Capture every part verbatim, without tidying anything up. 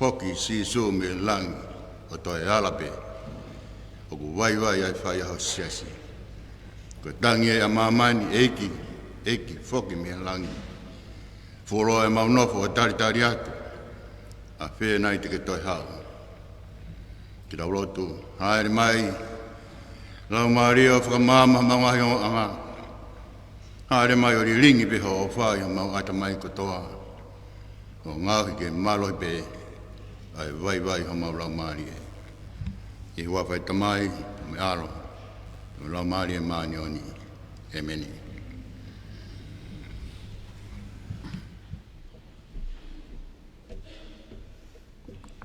Foki Sīsū mei langi ʻo toe ala pē. ʻOku vaivai ai e fai ʻa ho siasi. Ko e tangi ē ʻa māmani, ʻEiki, ʻEiki, foki mei langi. Fuoloa ʻemau nofo ʻo talitali atu. ʻAfē nai te ke toe haʻu? Ke tau lotu. Hāʻele mai, Laumālie ʻo fakamaama homau ngaahi ongoʻanga. Hāʻele mai ʻo lilingi pē ho ʻofa ʻi homau ʻatamai kotoa. ʻO ngaohi ke mālohi pē ʻa e vaivai homau laumālie. ʻI he huafa ʻo e Tamai, mo e ʻAlo, mo e Laumālie Māʻoniʻoni. ʻĒmeni.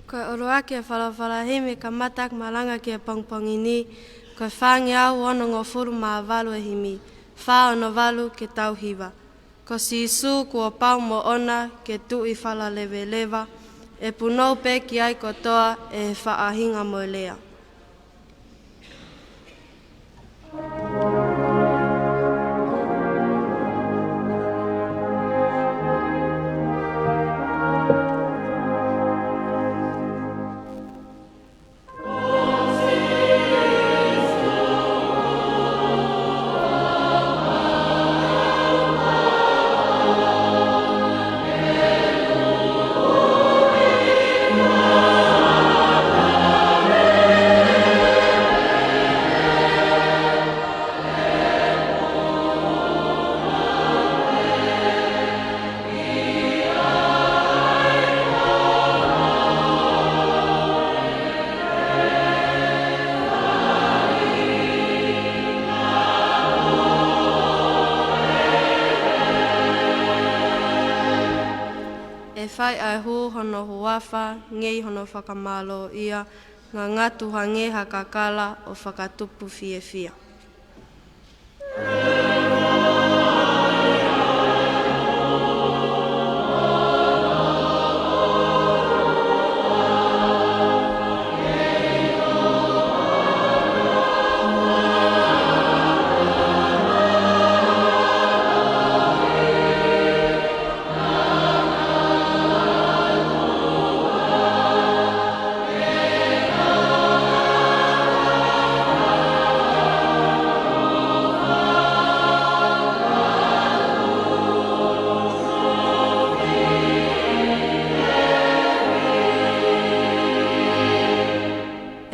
Ko e ʻuluaki ʻo e falafala himi kamata malanga ki he pongipongi ni, ko e fāngeau onongofulu mā valu e himi, fā ono valu ke tau hiva. Ko Sīsū kuo pau moʻona ke tuʻi falaleveleva, ʻe punou pē ki ai kotoa ʻe he faʻahinga mo e lea. ʻE fai ʻa e hū hono huafa, ngei hono fakamālōʻia, ngangatu hangē ha kakala ʻo fakatupu fiefia.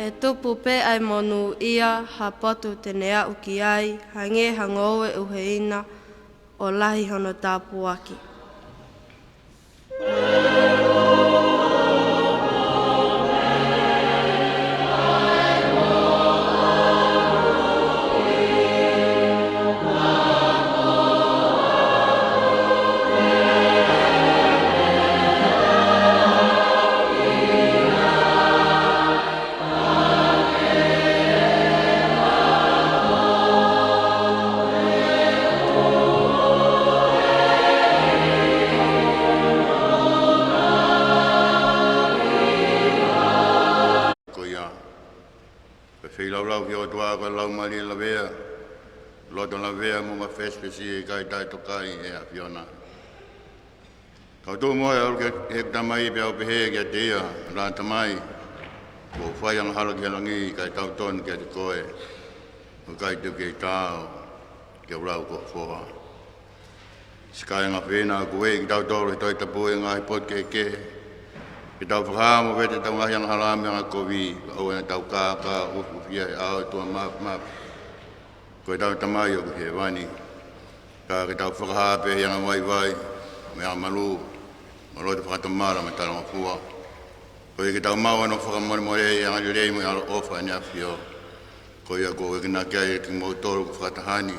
ʻE tupu pē ʻa e monūʻia, ha potu te ne aʻu ki ai, hangē ha ngoue ʻuheina, ʻo lahi hono tāpuaki. Ko ia, ko e feilaulau ki he ʻOtua ko e laumālie lavea, loto lavea mo mafesifesi, ʻe ʻikai taʻetokaʻi ʻe he ʻAfiona. Kau tuʻu mo au ki he Tamai pea u pehē kiate ia, Tamai, kuo u fai angahala ki he langi, ʻikai tau tonu kiate koe, ʻo ʻikai te u kei taau ke u lau ko ho foha. Siʻi kāinga ʻofeina, kuo ʻi ai kitautolu he Tohi Tapu e ngaahi potu kehekehe ke tau fakahā mo vete ʻetau ngaahi angahala mo e angakovi, kae ʻoua naʻa tau kākā ʻufiʻufi ʻi he ʻao ʻo e tuʻa māfimafi. Ko ʻetau Tamai ʻoku ʻi hēvani, ka ke tau fakahā pē ʻi he anga vaivai, mo e anga malū, mo e loto fakatomala mo e talangofua. Koeʻuhi ke tau maʻu hono fakamolemoleʻi ʻa e anga lelei mo e ʻaloʻofa ʻa ʻEne ʻAfio. Ko ia kuo u enginaki ai kimoutolu ʻoku fakataha ni,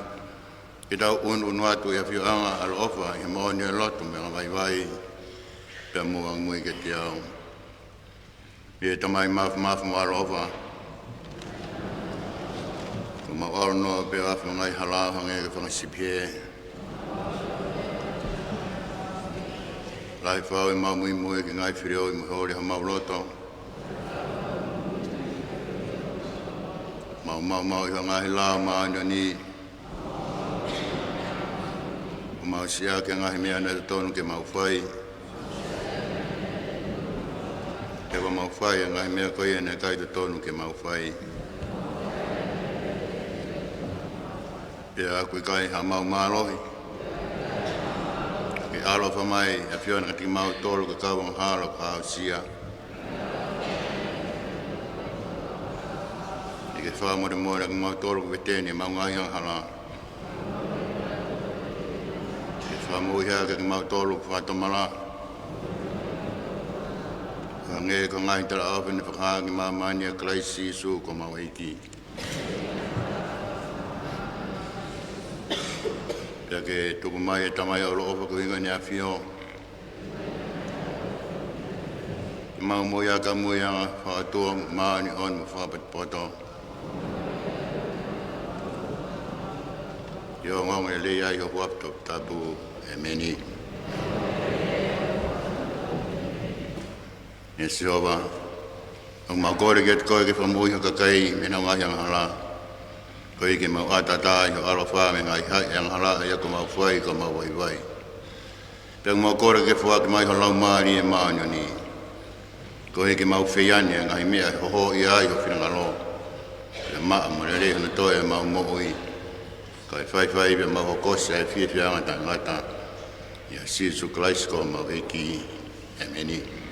ke tau ʻunuʻunu atu ʻi he ʻafioʻanga ʻaloʻofa ʻi he moʻoni ʻo e loto mo e anga vaivai, pea mou anga muimui kiate au. ʻE Tamai māfimafi mo ʻaloʻofa, kuo mau ʻalu noa pē ʻo afe ʻi he ngaahi hala hangē ko e fanga sipi hē. Lahi fau ʻemau muimui ki he ngaahi filioʻi mo e holi ʻa homau loto. Mau maumauʻi ho ngaahi lao māʻoniʻoni, ʻo mau siʻaki ʻa e ngaahi meʻa naʻe totonu ke mau fai. Kuo mau fai ʻa e ngaahi meʻa ko ia naʻe ʻikai totonu ke mau fai. Pea ʻoku ʻikai haʻamau mālohi ke ʻaloʻofa mai ʻa e ʻAfiona kiate kimautolu ke kau angahala ʻoku aʻusia. Ke ke fakamolemole kiate kimautolu ʻoku veteni ʻemau ngaahi angahala. Ke fakamoʻui hake kimautolu ʻoku fakatomala, hangē ko e ngaahi talaʻofa naʻe fakahā ki māmani ʻia Kalaisi Sīsū ko homau ʻEiki. Pea ke tuku mai ʻa e Tamai ʻoku ʻaloʻofa ko e ʻuhinga ʻEne ʻAfio, ke mau moʻui ʻaki ʻa e moʻui anga fakaʻotua, māʻoniʻoni mo fakapotopoto, ke ongoongolelei ai ho huafa toputapu. ʻEmeni. ʻE Sihova, ʻoku mau kole kiate koe ke fakamoʻui ho kakai mei heʻenau ngaahi angahala, koeʻuhi ke mau ʻataʻatā ʻi ho ʻaloʻofa mei he ngaahi haʻi angahala ʻa ia kuo mau fai kuo mau vaivai. Pea ʻoku mau kole ke foaki mai ho Laumālie Māʻoniʻoni, koeʻuhi ke mau feiʻane ʻa e ngaahi meʻa ʻe hohoʻia ai ho finangalo, pea maʻa mo lelei hono toe ʻemau moʻui, kae faifai pea mau hokosi ʻa e fiefia taʻengata. ʻIa Sīsū Kalaisi ko homau ʻEiki. ʻEmeni.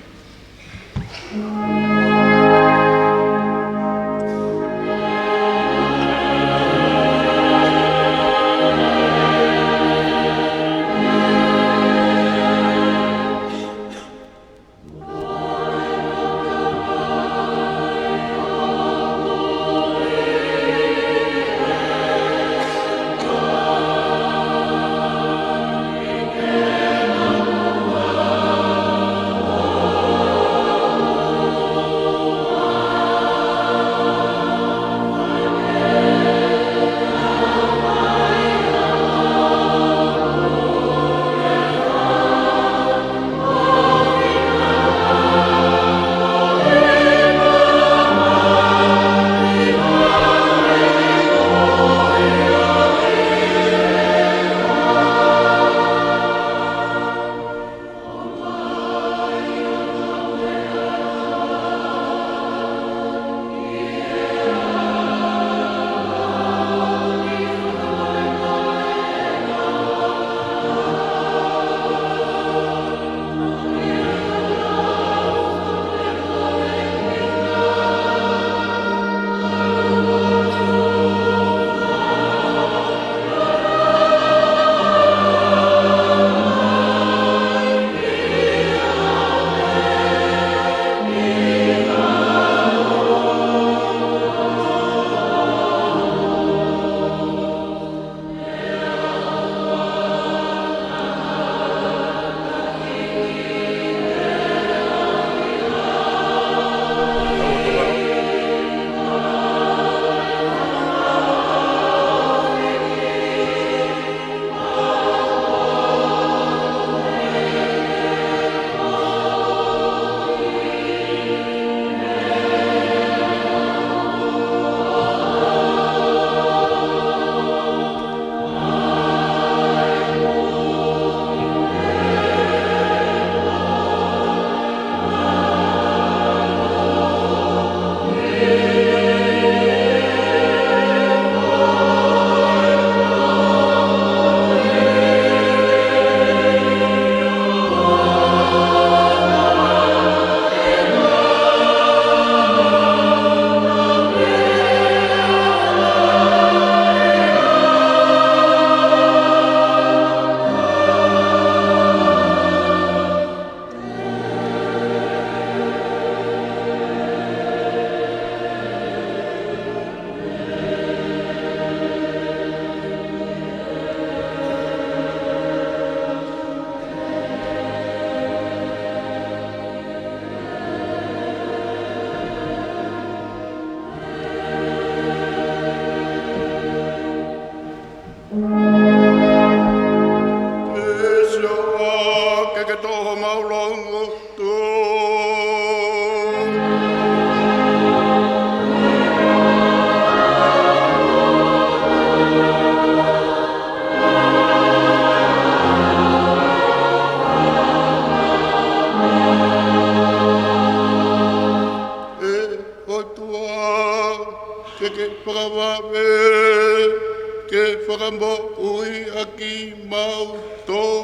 ke fakamoʻui ʻa kimautolu.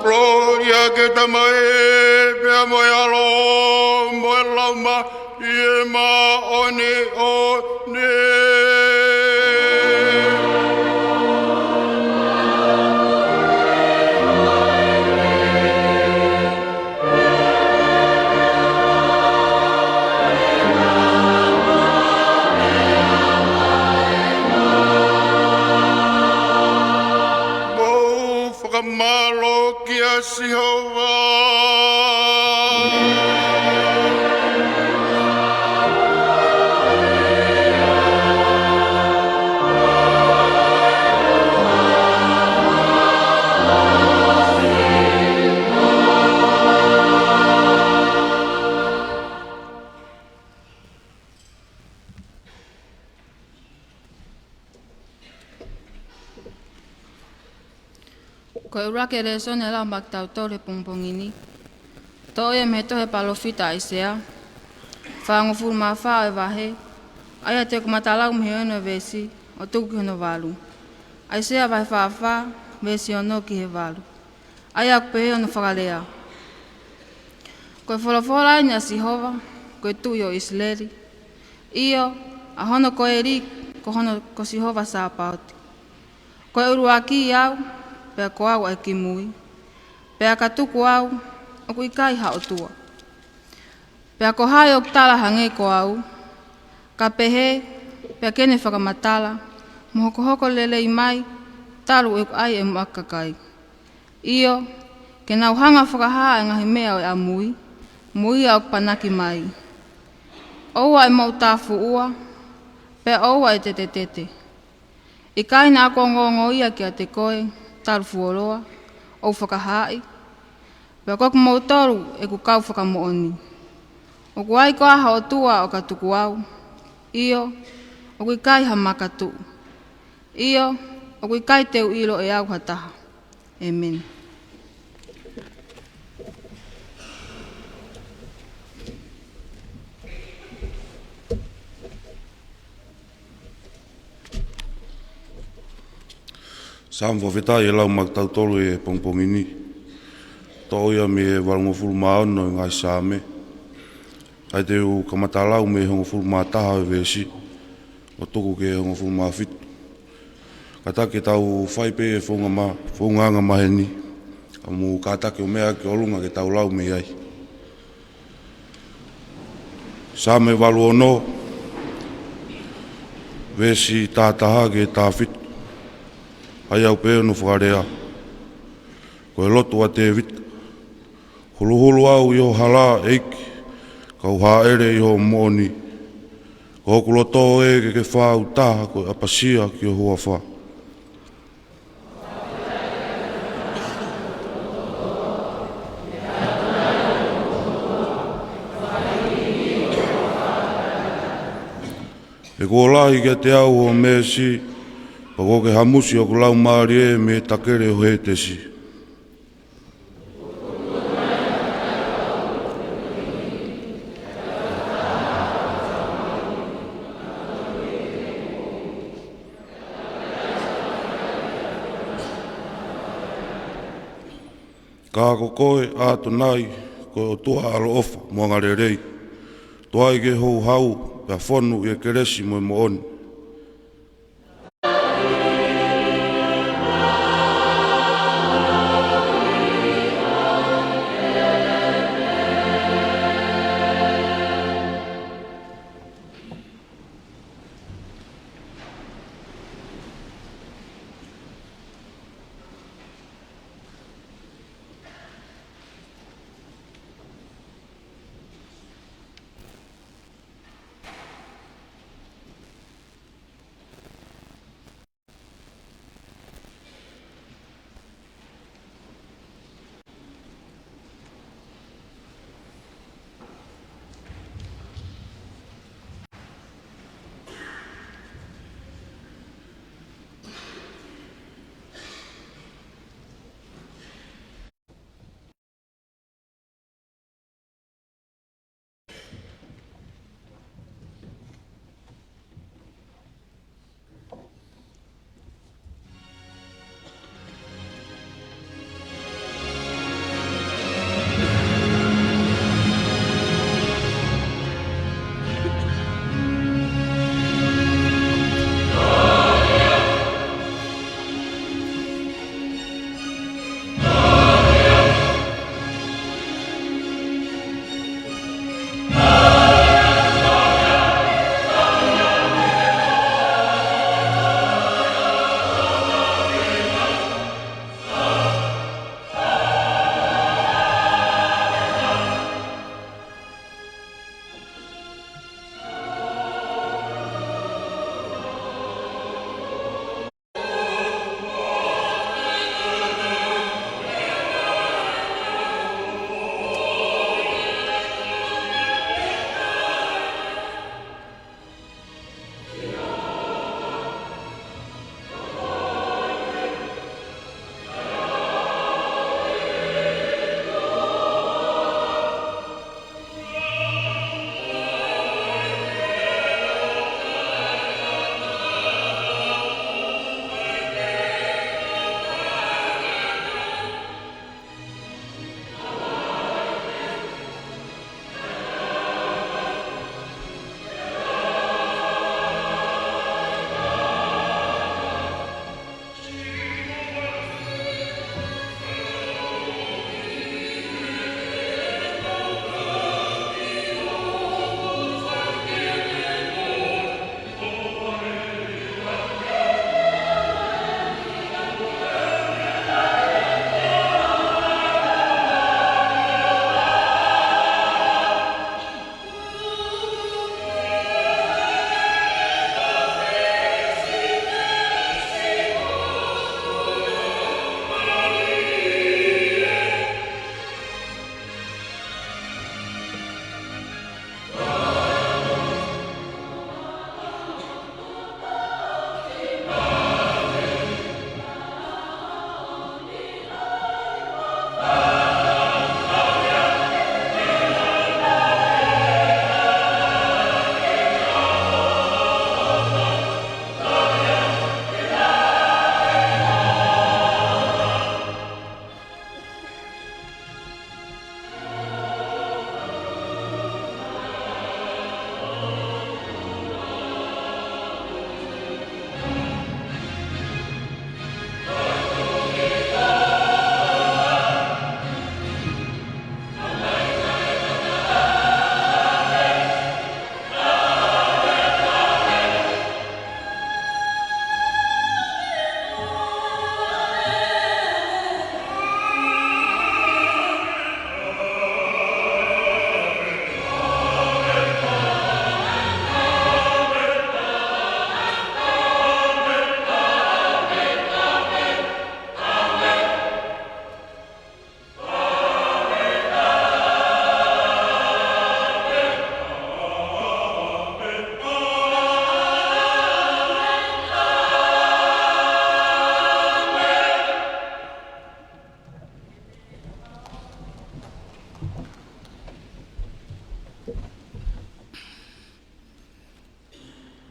Kolōlia ki he Tamai, pea mo e ʻAlo, mo e Laumālie Māʻoniʻoni. Mou fakamālō kia Sihova. Ko e ʻuluaki lēsoni ʻe lau maʻa kitautolu he pongipongi ni, toʻo ia mei he tohi ʻa e palōfita ʻAisea, fāngofulu mā fā ʻo e vahe, ʻa ia te u kamata lau mei he ono ʻo e veesi ʻo tuku ki hono valu. ʻAisea vahe fā fā, veesi ono ki he valu. ʻA ia ʻoku pehē hono fakalea: Ko e folofola eni ʻa Sihova, ko e Tuʻi ʻo ʻIsileli, ʻio, ʻa hono koeli ko hono ko Sihova Sāpaoti. Ko e ʻuluaki au, pea ko au ʻa e kimui, pea ka tuku au, ʻoku ʻikai ha ʻotua. Pea ko hai ʻoku tala hangē ko au, ka pehē, pea ke ne fakamatala, mo hokohoko lelei mai, talu ʻeku ʻai ʻeku muʻaki kakai? ʻIo, ke nau hanga ʻo fakahā ʻa e ngaahi meʻa ʻo e ʻamui, mo ia ʻoku panaki mai. ʻOua ʻe moʻutāfuʻua, pea ʻoua ʻe tetetete. ʻIkai naʻa ku ongoongoʻia kiate koe, talu fuoloa, ʻo u fakahaaʻi? Pea ko kimoutolu ʻeku kau fakamoʻoni. ʻOku ʻikai ko ha ʻotua ʻo ka tuku au, ʻio, ʻoku ʻikai ha makatuʻu. ʻIo, ʻoku ʻikai te u ʻilo ʻe au ha taha. ʻĒmeni. Saame fakafetaʻi ʻe lau maʻa kitautolu he pongipongi ni. Toʻo ia mei he valungofulu mā ono ʻo e ngaahi Saame. ʻA ia te u kamata lau mei he hongofulu mā taha ʻo e veesi, ʻo tuku ki he hongofulu mā fitu. Kātaki ke tau fai pē e founga ma-, founga angamaheni, ka mou kātaki ʻo meʻa ki ʻolunga ke tau lau mei ai. Saame valu ono, veesi taha taha ki he taha fitu. ʻA ia ʻoku pehē hono fakalea: Ko e lotu ʻa Tēvita. Huluhulu au ʻi ho hala, ʻEiki, kau hāʻele ʻi hoʻo moʻoni. Ko hoku loto ē, ke ke fāʻūtaha, ko e ʻapasia ki ho huafa. He kuo lahi kiate au hoʻo meesi, pea kuo ke hamusi hoku laumālie mei he takele ʻo Hētesi. Ka ko koe, ʻAtonai, ko e ʻOtua ʻaloʻofa mo angalelei. Tuai ke houhau, pea fonu ʻi he kelesi mo e moʻoni.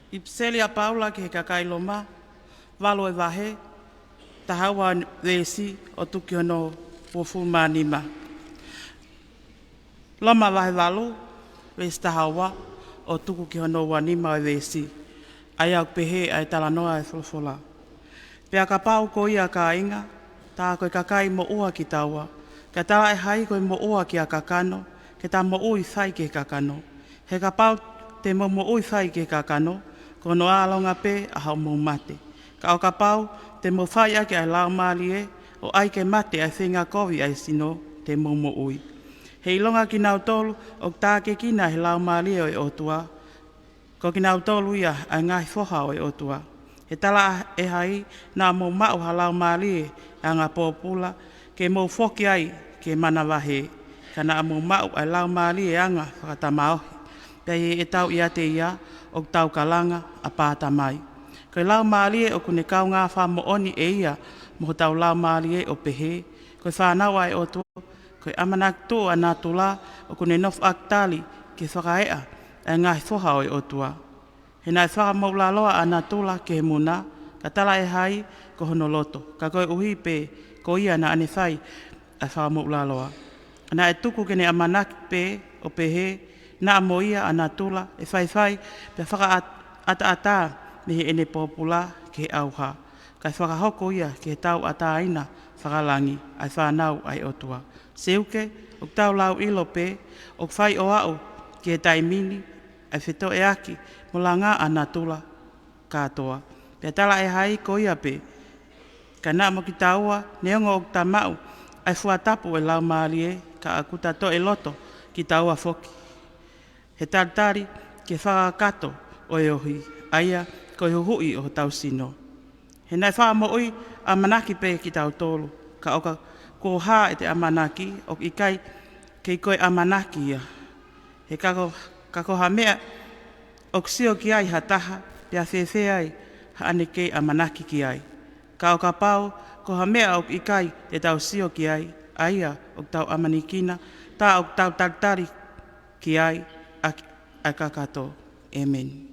ʻIpiseli ʻa Paula ki he kakai Loma, valu ʻo e vahe, taha ua veesi ʻo tuku ki hono uofulu mā nima. Loma vahe valu, veesi taha ua ʻo tuku ki hono ua nima ʻo e veesi. ʻA ia ʻoku pehē ʻa e talanoa ʻa e folofola. Pea kapau ko ia, kāinga, tā ko e kakai moʻua kitaua, ka talaʻehai ko e moʻua kia kakano, ke ta moʻui fai ki he kakano. He kapau te mou moʻui fai ki he kakano, ko hono ʻālonga pē ʻa hoʻomou mate. Ka ʻo kapau te mou fai ʻaki ʻa e Laumālie, ʻo ʻai ke mate ʻa e feinga kovi ʻa e sino, te mou moʻui. He ʻilonga kinautolu ʻoku tākiekina ʻe he Laumālie ʻo e ʻOtua, ko kinautolu ia ʻa e ngaahi foha ʻo e ʻOtua. He talaʻehai naʻa mou maʻu ha laumālie ʻo e anga pōpula ke mou foki ai ki he manavahē, ka naʻa mou maʻu ʻa e laumālie ʻo e anga fakatamaioʻeiki. Pea ʻi heʻetau ʻiate ia ʻoku tau kalanga, ʻApā Tamai. Ko e Laumālie ʻoku ne kaungā fakamoʻoni ʻe ia mo hotau laumālie ʻo pehē ko e fānau ʻa e ʻOtua, ko e ʻamanaki tuʻu ʻa natula ʻoku ne nofo ʻaki tali ke fakaeʻa ʻa e ngaahi foha ʻo e ʻOtua. He naʻe fakamoʻulaloa ʻa natula ki he muna, ka talaʻehai ko hono loto, ka koeʻuhi pē ko ia naʻa ne fai ʻa e fakamoʻulaloa. Naʻe tuku ke ne ʻamanaki pē ʻo pehē naʻa mo ia ʻa natula ʻe faifai pea fakaʻataʻatā mei heʻene pōpula ki he ʻauha, kae fakahoko ia ki he tauʻatāina fakalangi ʻa e fānau ʻa e ʻOtua. Seuke, ʻoku tau lauʻilo pē ʻoku fai ʻo aʻu ki he taimi ni ʻa e fetoʻeaki mo langa ʻa natula kātoa. Pea talaʻehai ko ia pē, ka naʻa mo kitaua, neongo ʻoku ta maʻu ʻa e fua tapu ʻo e Laumālie, ka ʻoku ta toe loto kitaua foki. He talitali ki he fakakakato ʻo e ohi, ʻa ia ko e huhuʻi ʻo hotau sino. He naʻe fakamoʻui ʻamanaki pē kitautolu, ka ʻo ka kuo hā ʻete ʻamanaki, ʻoku ʻikai kei ko e ʻamanaki ia. He ka ko, ka ko ha meʻa ʻoku sio ki ai ha taha, pea fēfē ai haʻane kei ʻamanaki ki ai. Ka ʻo kapau ko ha meʻa ʻoku ʻikai te tau sio ki ai, ʻa ia ʻoku tau ʻamanakina, tā ʻoku tau talitali ki ai ʻa, ʻa kakato. ʻĒmeni.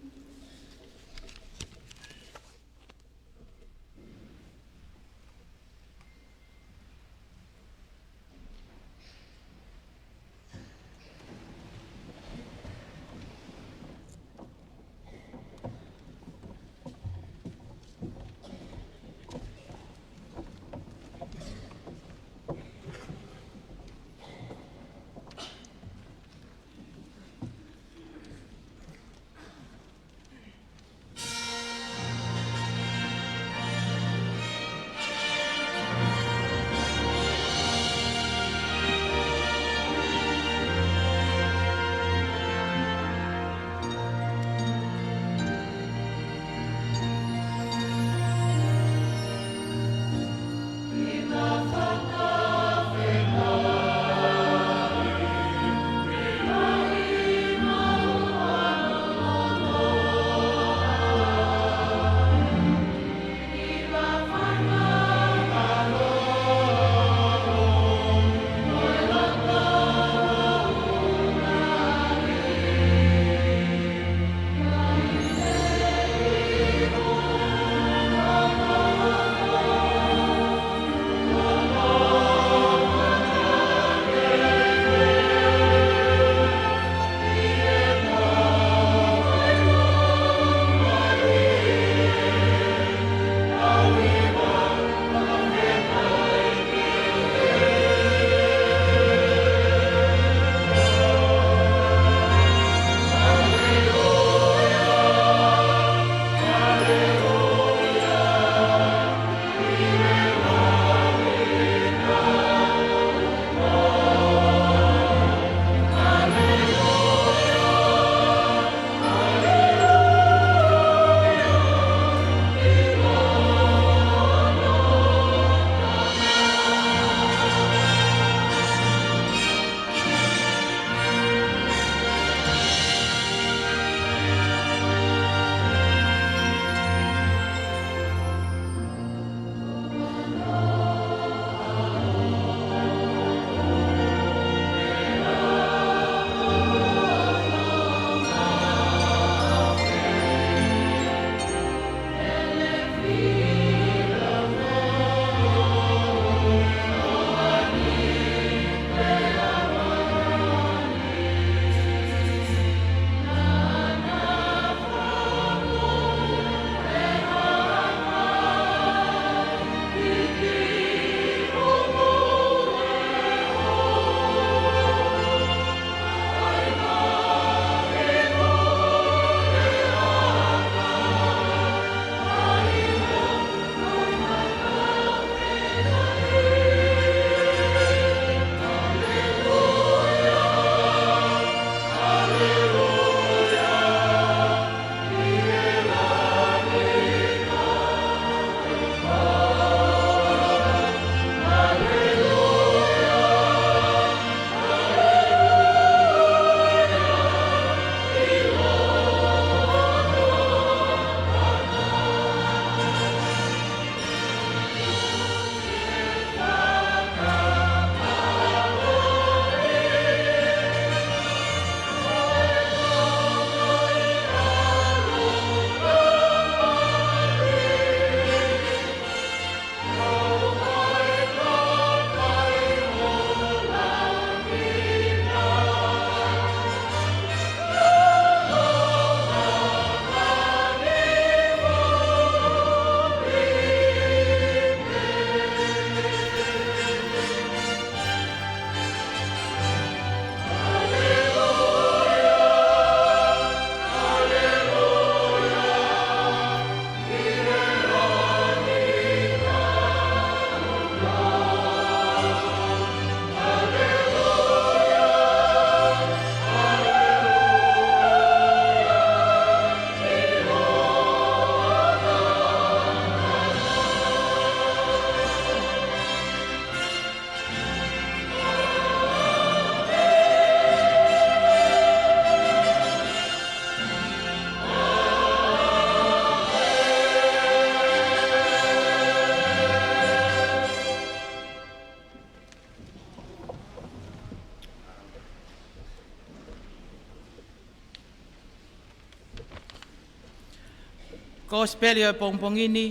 Kosipeli ʻo e pongipongi ni,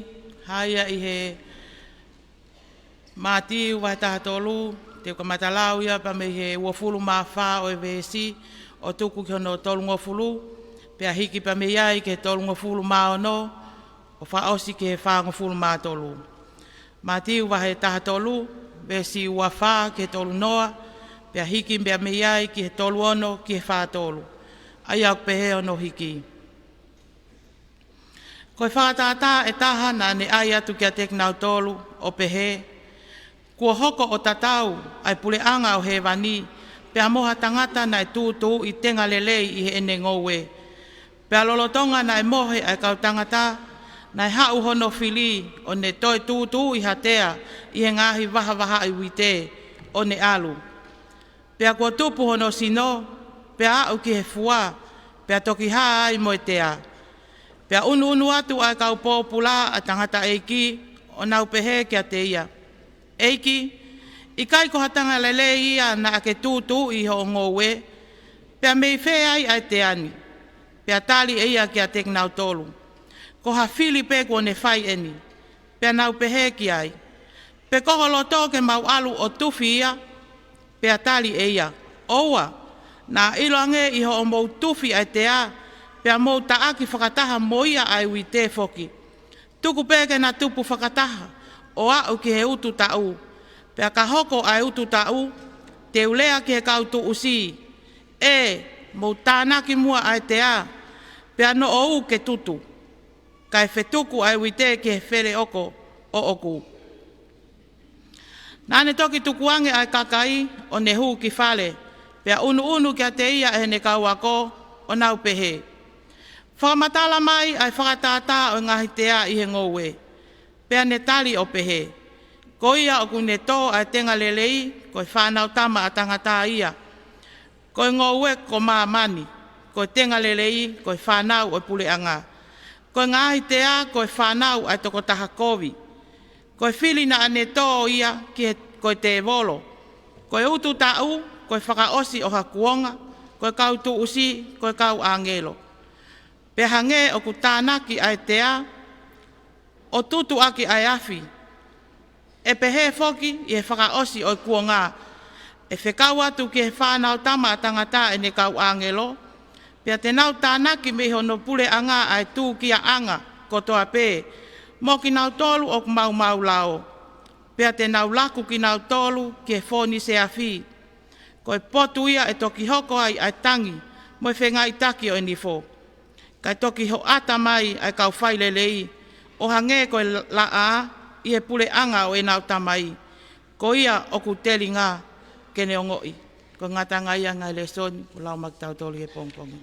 hā ia ʻi he Mātiu vahe taha tolu, te u kamata lau ia pea mei he uofulu mā fā ʻo e veesi ʻo tuku ki hono tolungofulu, pea hiki pea mei ai ki he tolungofulu mā ono, ʻo fakaʻosi ki he fāngofulu mā tolu. Mātiu vahe taha tolu, veesi ua fā ki he tolu noa, pea hiki pea mei ai ki he tolu ono ki he fā tolu. ʻA ia ʻoku pehē hono hiki. Ko e fakatātā ʻe taha naʻa ne ʻai atu kiate kinautolu, ʻo pehē, Kuo hoko ʻo tatau ʻa e puleʻanga ʻo hēvani, pea mo ha tangata naʻe tūtuuʻi tenga lelei ʻi heʻene ngoue. Pea lolotonga naʻe mohe ʻa e kau tangata, naʻe haʻu hono fili, ʻo ne toe tūtuuʻi ha tea ʻi he ngaahi vahavahaʻi uite, ʻo ne ʻalu. Pea kuo tupu hono sino, pea aʻu ki he fua, pea toki hā ai mo e tea. Pea ʻunuʻunu atu ʻa e kau pōpula ʻa e tangataʻeiki, ʻo nau pehē kiate ia, ʻEiki, ʻikai ko ha tenga lelei ia naʻa ke tūtuuʻi ʻi hoʻo ngoue, pea mei fē ai ʻa e tea ni? Pea tali ʻe ia kiate kinautolu, Ko ha fili pē kuo ne fai eni. Pea nau pehē ki ai, Pe ko ho loto ke mau ʻalu ʻo tufi ia? Pea tali ʻe ia, ʻOua, naʻa ʻiloange ʻi hoʻomou tufi ʻa e tea, pea mou taʻaki fakataha mo ia ʻa e uite foki. Tuku pē ke na tupu fakataha, ʻo aʻu ki he utu taʻu. Pea ka hoko ʻa e utu taʻu, te u lea ki he kau tuʻusi, ʻE, mou tānaki muʻa ʻa e tea, pea noʻo ū ke tutu, kae fetuku ʻa e uite ki he feleʻoko ʻoʻoku. Naʻa ne toki tukuange ʻa e kakai, ʻo ne hū ki fale, pea ʻunuʻunu kiate ia ʻe heʻene kau ako, ʻo nau pehē, Fakamatala mai ʻa e fakatātā ʻo e ngaahi tea ʻi he ngoue. Pea ne tali ʻo pehē, Ko ia ʻoku ne tō ʻa e tenga lelei, ko e Fānautama ʻa Tangata ia. Ko e ngoue ko māmani, ko e tenga lelei, ko e fānau ʻo e puleʻanga. Ko e ngaahi tea, ko e fānau ʻa e tokotaha kovi. Ko e fili naʻa ne tō ia ki he, ko e tēvolo. Ko e utu taʻu, ko e fakaʻosi ʻo ha kuonga, ko e kau tuʻusi, ko e kau ʻāngelo. Pea hangē ʻoku tānaki ʻa e tea, ʻo tutu ʻaki ʻa e afi. ʻE pehē foki ʻi he fakaʻosi ʻo e kuonga, ʻe fekau atu ki he Fānautama ʻa Tangata ʻene kau ʻāngelo, pea te nau tānaki mei hono puleʻanga ʻa e tūkiaʻanga kotoa pē, mo kinautolu ʻoku maumau lao. Pea te nau laku kinautolu ki he fōnise afi. Ko e potu ia ʻe toki hoko ai ʻa e tangi, mo e fengaiʻitaki ʻo e nifo. Kae toki hoʻata mai ʻa e kau failelei, ʻo hangē ko e laʻā ʻi he puleʻanga ʻo ʻenau Tamai. Ko ia ʻoku telinga ke ne ongoʻi. Ko e ngataʻanga ia ʻa e ngaahi lēsoni kuo lau maʻa kitautolu he pongipongi.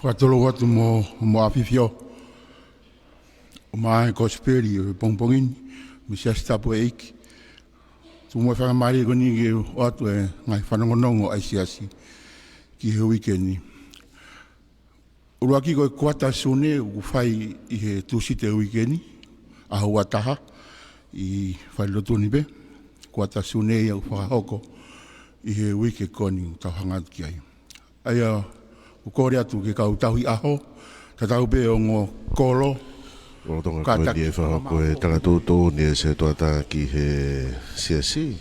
Fakatulou atu mo, mo ʻAfifio, ʻo maʻu ʻa e kosipeli ʻo e pongipongi ni, mo e Siasi Tapu ʻEiki. Tuku muʻa e faingamālie ko eni ke ʻoatu e ngaahi fanongonongo ʻa e Siasi ki he uike ni. ʻUluaki ko e kuata Sune ʻoku fai ʻi he Tūsite uike ni, ʻaho ua taha, ʻi Falelotu ni pē, kuata Sune ia ʻoku fakahoko ʻi he uike ko eni ʻoku tau hanga atu ki ai. ʻA ia, ʻoku kole atu ki he kau tauhi ʻaho, tatau pē ongo kolo, Lolotonga ko eni kātaki e fakahoko e fakamafola. Tala tuʻutuʻuni ʻa e setuata ki he Siasi.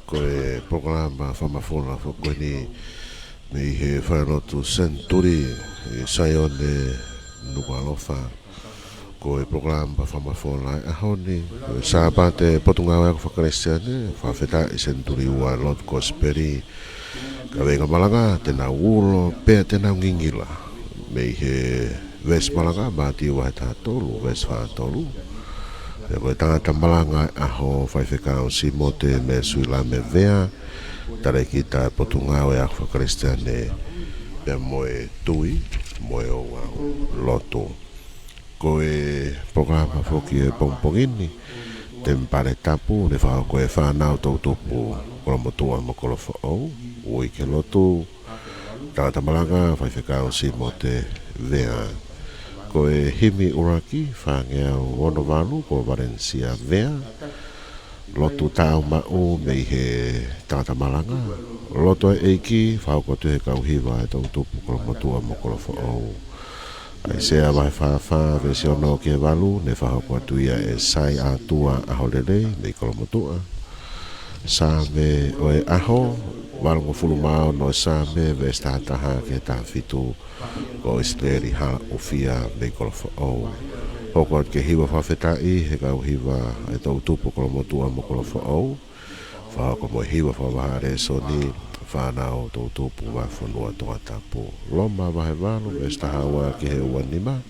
Ko e polokalama fakamafola foki ko eni mei he Falelotu Senituli ʻi Saione, Nukuʻalofa. Ko e polokalama fakamafola ʻo e ʻaho ni, ko e Sāpate Potungāue Ako Fakakalisitiane, Fakafetaʻi Senituli Ua Lotu Kosipeli. Kaveinga malanga, te nau ulo, pea te nau ngingila. Mei he veesi malanga, Mātiu vahe taha tolu, veesi fā tolu. Pea ko e tangata malanga ʻo e ʻaho, Faifekau Simote Mesuilame Vea, Talēkita Potungāue Ako Fakakalisitiane, pea mo e tui, mo e ouau lotu. Ko e polokalama foki ʻo e pongipongi ni, temipale tapu, ne fakahoko ʻe he fānau toʻutupu Kolomotuʻa mo Kolofoʻou, ui ki he lotu, tangata malanga, Faifekau Simote Vea. Ko e himi ʻuluaki, fāngeau ono valu, ko Valencia Vea. Lotu tāumaʻu mei he tangata malanga. Lotu ʻEiki, fakahoko atu he kau hiva ʻa e toʻu tupu Kolomotuʻa mo Kolofoʻou. ʻAisea vahe fā fā, veesi ono ki he valu, ne fakahoko atu ia ʻe Sai ʻAtua ʻAholelei mei Kolomotuʻa. Saame ʻo e ʻaho, valungofulu mā ono ʻo e Saame, veesi taha taha ki he taha fitu, ko ʻIsileli hala ʻofeina mei Kolofoʻou. Hoko atu ki he hiva fakafetaʻi he kau hiva ʻa e toʻu tupu Kolomotuʻa mo Kolofoʻou. Fakahoko mo e hiva fakavahaʻa lēsoni, fānau toʻu tupu vahefonua Tongatapu. Loma vahe valu, veesi taha ua ki he ua nima.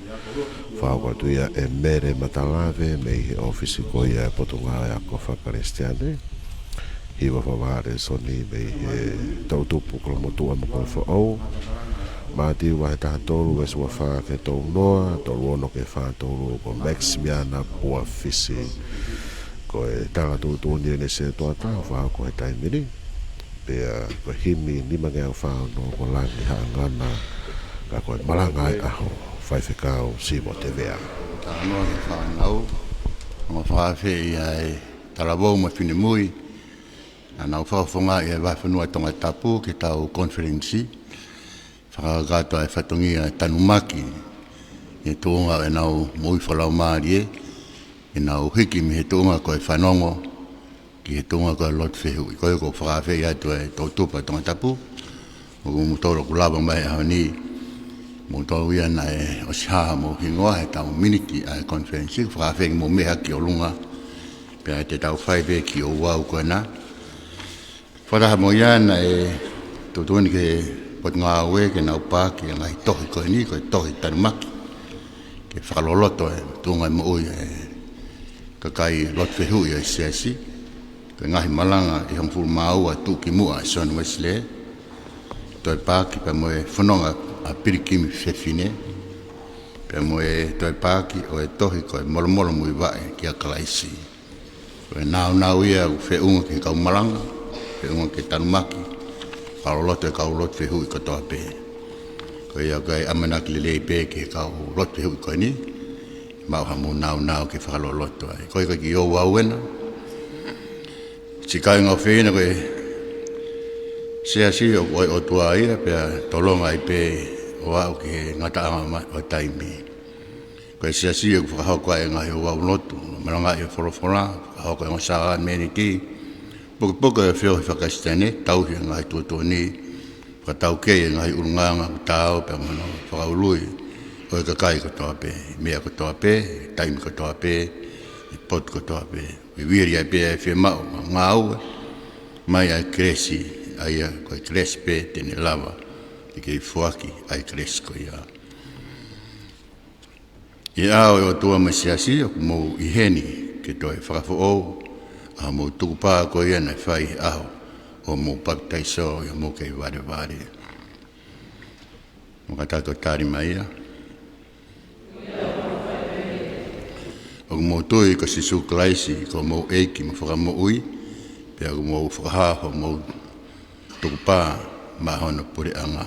Fakahoko atu ia ʻe Mele Matalave mei he ʻōfisi ko ia ʻo e Potungāue Ako Fakakalisitiane. Hiva fakavahaʻa lēsoni mei he toʻu tupu Kolomotuʻa mo Kolofoʻou. Mātiu vahe taha tolu, veesi ua fā ki he tolu noa, tolu ono ki he fā tolu, ko Maximiana Puafisi. Ko e tala tuʻutuʻuni ʻeni ʻa e setuata, fakahoko he taimi ni. Pea ko e himi nimangeau fā ono, ko Langi Haʻangana, ka ko e malanga ʻa e ʻaho, Faifekau Simo Tevea. Talanoa ki he fānau, ʻoku fakaafeʻi ʻa e talavou mo e finemui, ʻa ʻenau fakafofongaʻi ʻa e vahefonua Tongatapu ki heʻetau konifelenisi. Fakakakato ʻa e fatongia tanumaki, he tuʻunga ʻenau moʻui fakalaumālie, ʻenau hiki mei he tuʻunga ko e fanongo, ki he tuʻunga ko e lotu fehuʻi. Ko ia ʻoku ou fakaafeʻi atu ʻa e toʻu tupu ʻa Tongatapu, ʻoku mou tolo ʻoku lava mai he ʻaho ni, mou tolo ia naʻe ʻosi hā homou hingoa heʻetau miniti ʻa e konifelenisi, fakaafeʻi mou meʻa ki ʻolunga, pea te tau fai pē kiʻi ouau ko ena. Fakataha mo ia naʻe tuʻutuʻuni ki he Potungāue ke nau paaki ʻa e ngaahi tohi ko eni, ko e tohi tanumaki. Ke fakaloloto e tuʻunga e moʻui ʻa e kakai lotu fehuʻi ʻo e siasi. Ko e ngaahi malanga ʻe hongofulu mā ua tuʻukimuʻa ʻa Sione Uesilē. Toe paaki pea mo e fononga ʻa Pilikimi Fefine. Pea mo e toe paaki ʻo e tohi ko e Molomolo Muivaʻe kia Kalaisi. Ko e naunau ia ʻoku feʻunga ki he kau malanga, feʻunga ki he tanumaki, fakaloloto e kau lotu fehuʻi kotoa pē. Ko ia ʻoku ʻi ai e ʻamanaki lelei pē ki he kau lotu fehuʻi ko eni, maʻu haʻamou naunau ke fakaloloto ai. Ko ia ko e kiʻi ouau ena. Siʻi kāinga ʻofeina, ko e siasi ʻoku ʻo e ʻOtua ia, pea tolonga ai pē ʻo aʻu ki he ngataʻanga ma-, ʻo taimi. Ko e siasi ʻoku fakahoko ai e ngaahi ouau lotu, malangaʻi e folofola, fakahoko e ongo sākalamēniti, pukepuke e feohi fakakalisitiane, tauhi e ngaahi tuʻutuʻuni, fakataukei e ngaahi ʻulungaanga ʻoku taau pea mo hono fakaului ʻo e kakai kotoa pē, meʻa kotoa pē, taimi kotoa pē, ʻi he potu kotoa pē. Vivili ai pē ʻa e fiemaʻu, ngāue, mai ʻa e kelesi, ʻa ia ko e kelesi pē te ne lava, ʻe kei foaki ʻa e kelesi ko ia. ʻI he ʻao ʻo e ʻOtua mo e siasi, ʻoku mou ʻi heni ke toe fakafoʻou ʻa hoʻomou tukupā ko ia naʻe fai he ʻaho ʻo hoʻomou papitaiso ʻi hoʻomou kei valevale. Mou kātaki ʻo tali mai ia. ʻOku mou tui ko Sīsū Kalaisi ko homou ʻEiki mo Fakamoʻui, pea ʻoku mou fakahā hoʻomou tukupā maʻa hono puleʻanga.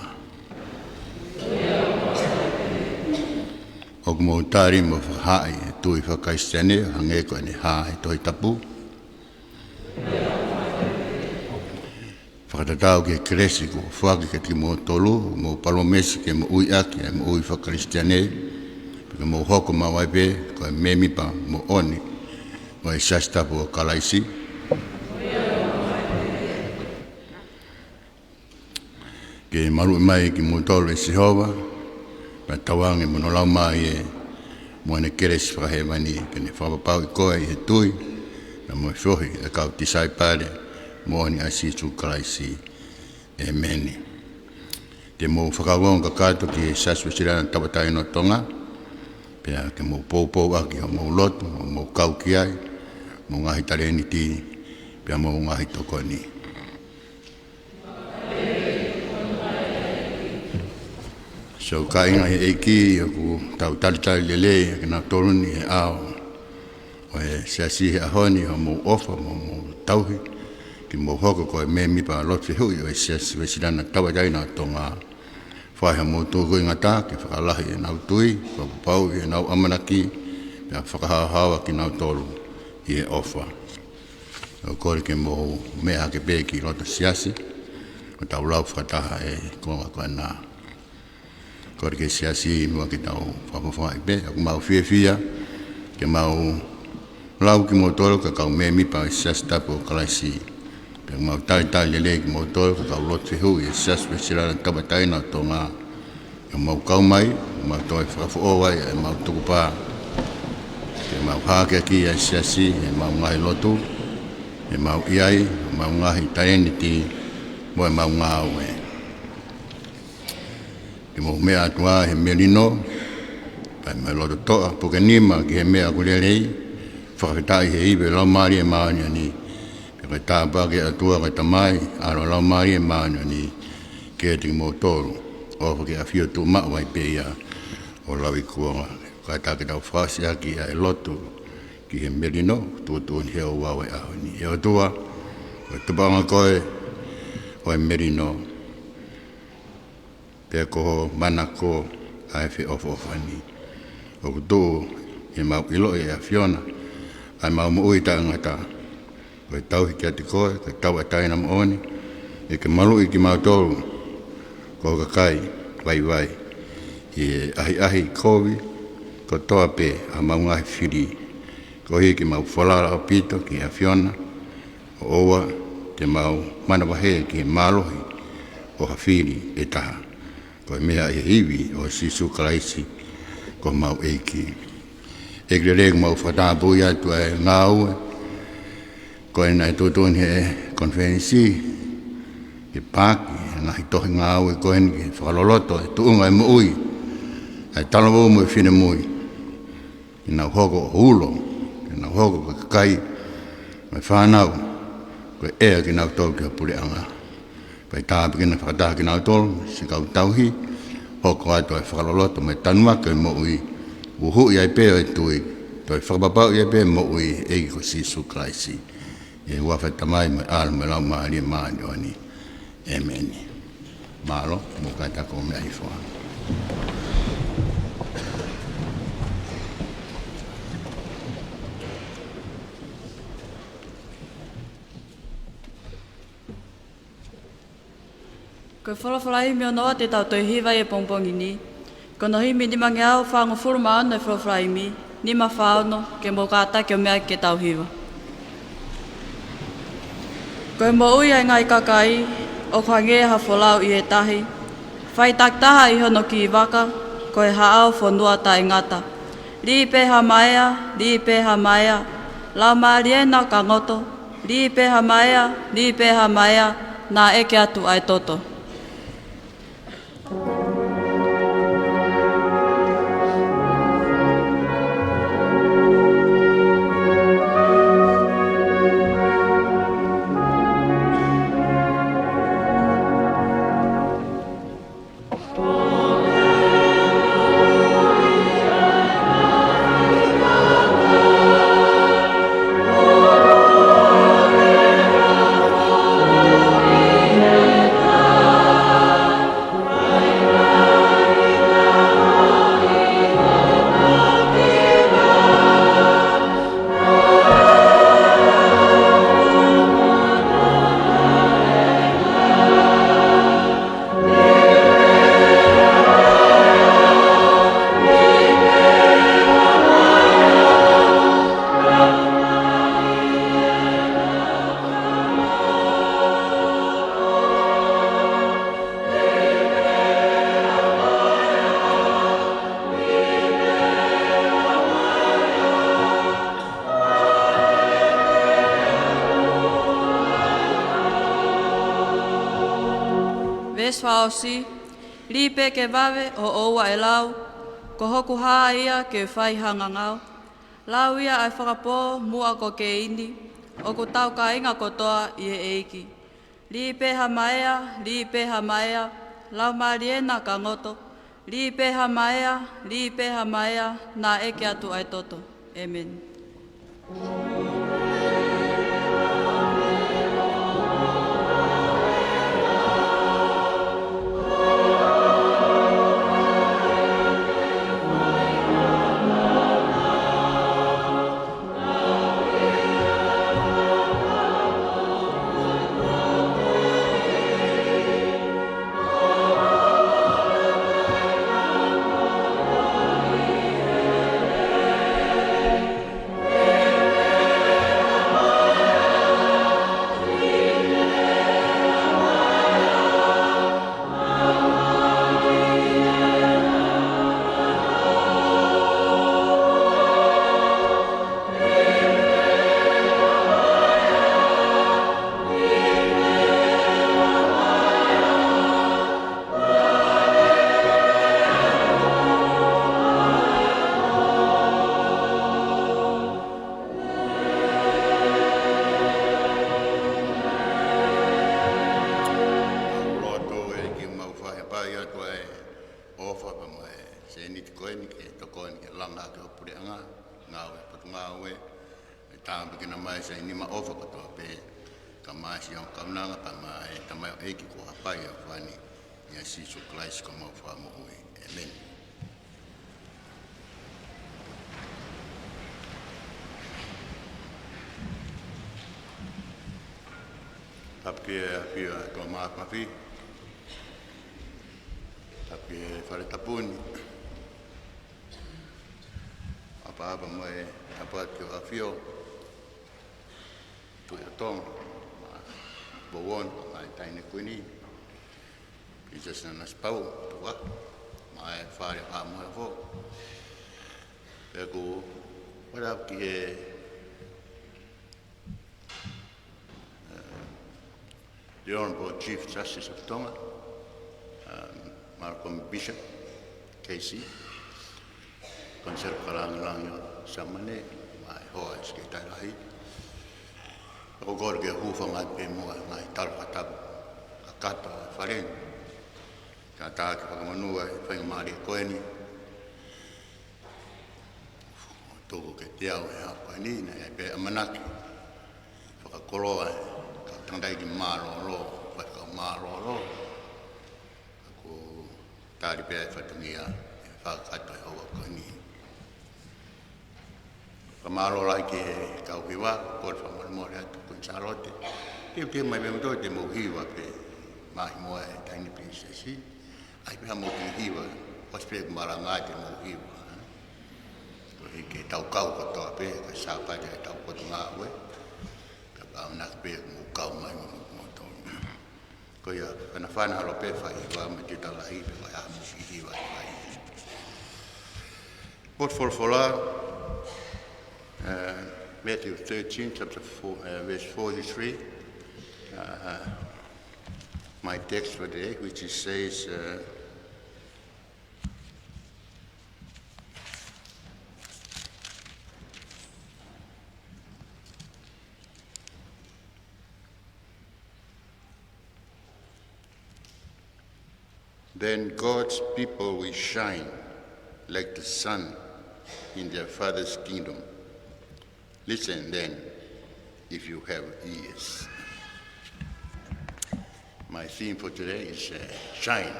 ʻOku mou tali mo fakahaaʻi e tui fakakalisitiane ʻo hangē ko ʻene hā he Tohi Tapu. Fakatatau ki he kelesi kuo foaki kiate kimoutolu, ʻoku mou palōmesi ke moʻui ʻaki ʻa e moʻui fakakalisitiane, pea ke mou hoko maʻu ai pē ko e mēmipa moʻoni ʻo e Siasi Tapu ʻo Kalaisi. Ke maluʻi mai kimoutolu ʻe Sihova, pea tauange mo hono Laumālie mo ʻene kelesi fakahēvani, ke ne fakapapauʻi koe ʻi he tui, pea mo e feohi ʻa e kau tisaipale moʻoni ʻa Sīsū Kalaisi. ʻĒmeni. Te mou fakaongoongo kakato ki he Siasi Uēsiliana Tauʻatāina ʻo Tonga, pea ke mou poupou ʻaki hoʻomou lotu, hoʻomou kau ki ai, mo e ngaahi talēniti, pea mo e ngaahi tokoni. Siʻi kāinga ʻi he ʻEiki, ʻoku tau talitali lelei ʻa kinautolu ni he ʻao ʻo e siasi he ʻaho ni, hoʻomou ʻofa mo hoʻomou tauhi ke mou hoko ko e mēmipa lotu fehuʻi ʻo e Siasi Uēsiliana Tauʻatāina ʻo Tonga. Fai haʻamou tukuingata ke fakalahi ʻenau tui, fakapapauʻi ʻenau ʻamanaki, pea fakahaohaoa kinautolu ʻi he ʻofa. ʻOku ou kole ke mou meʻa hake pē ki loto siasi, ʻo tau lau fakataha e konga ko ena. Kole ki he siasi ʻi muʻa ke tau fakafofongaʻi pē, ʻoku mau fiefia ke mau lau kimoutolu ko e kau mēmipa ʻo e Siasi Tapu ʻo Kalaisi. Pea mau talitali lelei kimoutolu ko e kau lotu fehuʻi ʻo e Siasi Uēsiliana Tauʻatāina ʻo Tonga. ʻOku mau kau mai, mau toe fakafoʻou ai ʻemau tukupā ke mau hakeakiʻi ʻa e siasi ʻi heʻemau ngaahi lotu, ʻemau ʻi ai, ʻemau ngaahi talēniti, mo ʻemau ngāue. Ke mou meʻa atu ā he melino, kae ʻumaʻā e loto toʻa, puke nima ki he meʻa ʻoku lelei, fakafetaʻi he ivi ʻo e Laumālie Māʻoniʻoni. Pea ko e tāpuaki ʻa e ʻOtua ko e Tamai, ʻAlo, Laumālie Māʻoniʻoni, ke ʻiate kimoutolu, ʻo ʻofa ke ʻafio tuʻumaʻu ai pē ia ʻo lauikuonga. Kātaki ke tau fakaʻosi ʻaki ʻa e lotu ki he melino, tuʻutuʻuni he ouau ʻo e ʻaho ni. ʻE ʻOtua, ko e tupuʻanga koe ʻo e melino, pea ko hoʻo manako ʻa e feʻofoʻofani. ʻOku tuʻu ʻi heʻemau ʻiloʻi ʻe ʻAfiona ʻa ʻemau moʻui taʻengata, ko e tauhi kiate koe, ko e tauʻatāina moʻoni, ʻe ke maluʻi kimautolu ko ho kakai vaivai ʻi he ʻahiʻahi kovi kotoa pē ʻa ʻemau ngaahi fili, koeʻuhi ke mau falala ʻaupito ki he ʻAfiona, ʻo ʻoua te mau manavahē ki he mālohi ʻo ha fili ʻe taha, ko e meʻa ʻi he ivi ʻo Sīsū Kalaisi ko homau ʻEiki. ʻEiki lelei, ʻoku mau fakatapui atu ʻa e ngāue ko eni naʻe tuʻutuʻuni he konifelenisi, ke paaki e ngaahi tohi ngāue ko eni ke fakaloloto e tuʻunga ʻo e moʻui ʻa e talavou mo e finemui, ke nau hoko ʻo ulo, ke nau hoko ko e kakai mo e fānau, ko e ʻea kinautolu ki ho puleʻanga. Pea tāpuekina fakataha kinautolu siʻi kau tauhi, hoko atu ʻa e fakaloloto mo e tanumaki ʻo e moʻui, uhuʻi ai pē ʻo e tui, toe fakapapauʻi ai pē moʻui ʻEiki ko Sīsū Kalaisi. ʻI he huafa ʻo e Tamai mo e ʻAlo mo e Laumālie Māʻoniʻoni. ʻĒmeni. Mālō, mou kātaki ʻo meʻa hifo ā. Ko e folofola himi ʻo e ʻaho te tau toe hiva ʻi he pongipongi ni, ko hono himi nimangeau fāngofulu mā ono ʻo e folofola himi, nima fā ono, ke mou kātaki ʻo meʻa ke tau hiva. Ko e moʻui ʻa e ngaahi kakai ʻoku hangē ha folau ʻi he tahi, fai takitaha ʻi hono kiʻi vaka, ko e haʻao fonua taʻengata. Lī pē ha maea, lī pē ha maea, Laumālie na ka ngoto, lī pē ha maea, lī pē ha maea, naʻa ʻeke atu ʻa e toto. Veesi fakaʻosi, lī pē ke vave ʻo ʻoua ʻe lau, ko hoku hā ia ke fai ha ngangau. Lau ia ʻa e fakapō muʻa ko Keini, ʻoku tau kāinga kotoa ʻi he ʻEiki. Lī pē ha maea, lī pē ha maea, Laumālie na ka ngoto. Lī pē ha maea, lī pē ha maea, naʻa ʻeke atu ʻa e toto. ʻĒmeni. Tāpuekina mai siʻi nima ʻofa kotoa pē, kae ʻumaʻā siʻi ongo kaunanga, kae ʻumaʻā e tamaioʻeiki kuo hapai ʻi he huafa ni, ʻia Sīsū Kalaisi ko homau Fakamoʻui. ʻĒmeni. Tapu ki he ʻAfio ʻa e ʻOtua Māfimafi. Tapu ki he fale tapu ni. ʻApaʻapa mo e tapu atu ki he ʻAfio, Tuʻi ʻo Tonga, mo e Pouono, mo e Taʻahine Kuini, Princess Nanasipauʻu Tuʻa, mo e Fale ʻo Haʻa Moheofo. Pea ʻoku ou ʻapaʻapa ki he, eh, The Honorable Chief Justice of Tonga, um, Malcolm Bishop, K C, Konisela Fakalangilangi ʻo Siamane, mo e hoa ʻo e Sekelitali Lahi. ʻOku ou kole ke u hūfanga pē muʻa he ngaahi tala fakatapu kakato ʻa e Fale ni, kae ʻatā ke fakamonū ʻa e faingamālie ko eni. Tuku ke teau he ʻaho ko eni, naʻe ʻi ai pē ʻamanaki fakakoloa e kau tangataʻeiki mālōlō, faifekau mālōlō. Ka ʻoku tali pē ʻa e fatongia ʻe fakakakato he ʻaho ko eni. Fakamālō lahi ki he kau hiva, kole fakamolemole atu Kuini Sālote. Teuteu mai pē moutolu te mou hiva pē, maʻu muʻa e taʻahine pilinisesi. ʻAi pē haʻamou kiʻi hiva, ʻosi pē ʻeku malanga te mou hiva. Koeʻuhi ke tau kau kotoa pē, ko e Sāpate ʻetau Potungāue. Ka ʻamanaki pē ʻoku mou kau mai mo moutolu. Ko ia, fanafana holo pē fai hiva mo e tiuta lahi, pea ko e ʻaho mou kiʻi hiva, hiva. Potu folofola, uh, Matthew thirteen, chapter four, uh, verse forty-three. Uh, my text for the day, which is says, uh, Then God's people will shine like the sun in their Father's kingdom. Listen then, if you have ears. My theme for today is, uh, shine.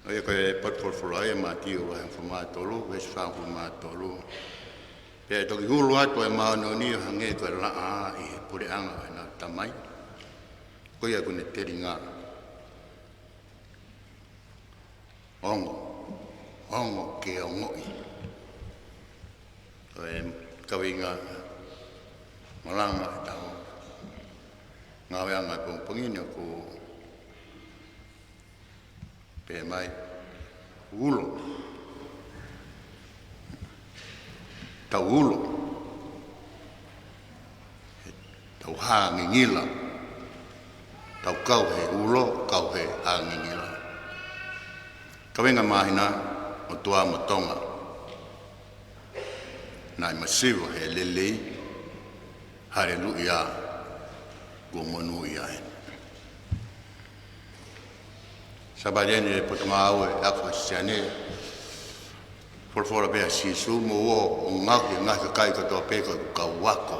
ʻA ia ko e potu folofola ʻia Mātiu vahe hongofulu mā tolu, veesi fā hongofulu mā tolu. Pea ʻe toki hulu atu ʻa e māʻoniʻoni ʻo hangē ko e laʻā ʻi he puleʻanga ʻo ʻenau Tamai. Ko ia ʻoku ne telinga ongo, ongo ke ongoʻi. Ko e kaveinga malanga ʻetau ngāueʻanga he pongipongi ni ʻoku pehē mai, ulo. Tau ulo. Tau hā ngingila. Tau kau he ulo, kau he hā ngingila. Kaveinga māhina, ʻOtua mo Tonga. Naʻe masiva he lelei, haleluia, kuo monūʻia eni. Sāpate ni he Potungāue ʻa e Faka-Kalisitiane, folofola pē ʻa Sīsū, mou ō ʻo ngaohi e ngaahi kakai kotoa pē ko e kau ako.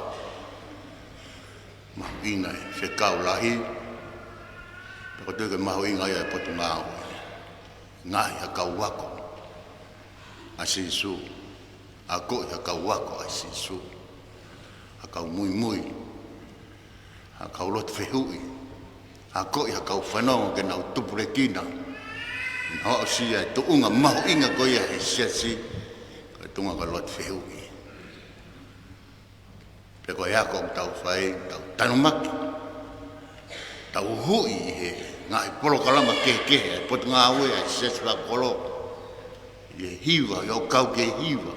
Mahuʻinga e fekau lahi, pea ʻoku ou tui ko e mahuʻinga ia e Potungāue. Ngaohi ha kau ako ʻa Sīsū, akoʻi ha kau ako ʻa Sīsū, ha kau muimui, ha kau lotu fehuʻi, akoʻi ha kau fanongo ke nau tupulekina, ke nau aʻusia e tuʻunga mahuʻinga ko ia he siasi, ko e tuʻunga ko e lotu fehuʻi. Pea ko e ako ʻoku tau fai, tau tanumaki, tau huhuʻi ʻi he ngaahi polokalama kehekehe ʻa e Potungāue, ʻa e Siasi Fakakolo, ʻi he hiva, ʻi hoʻo kau ki he hiva,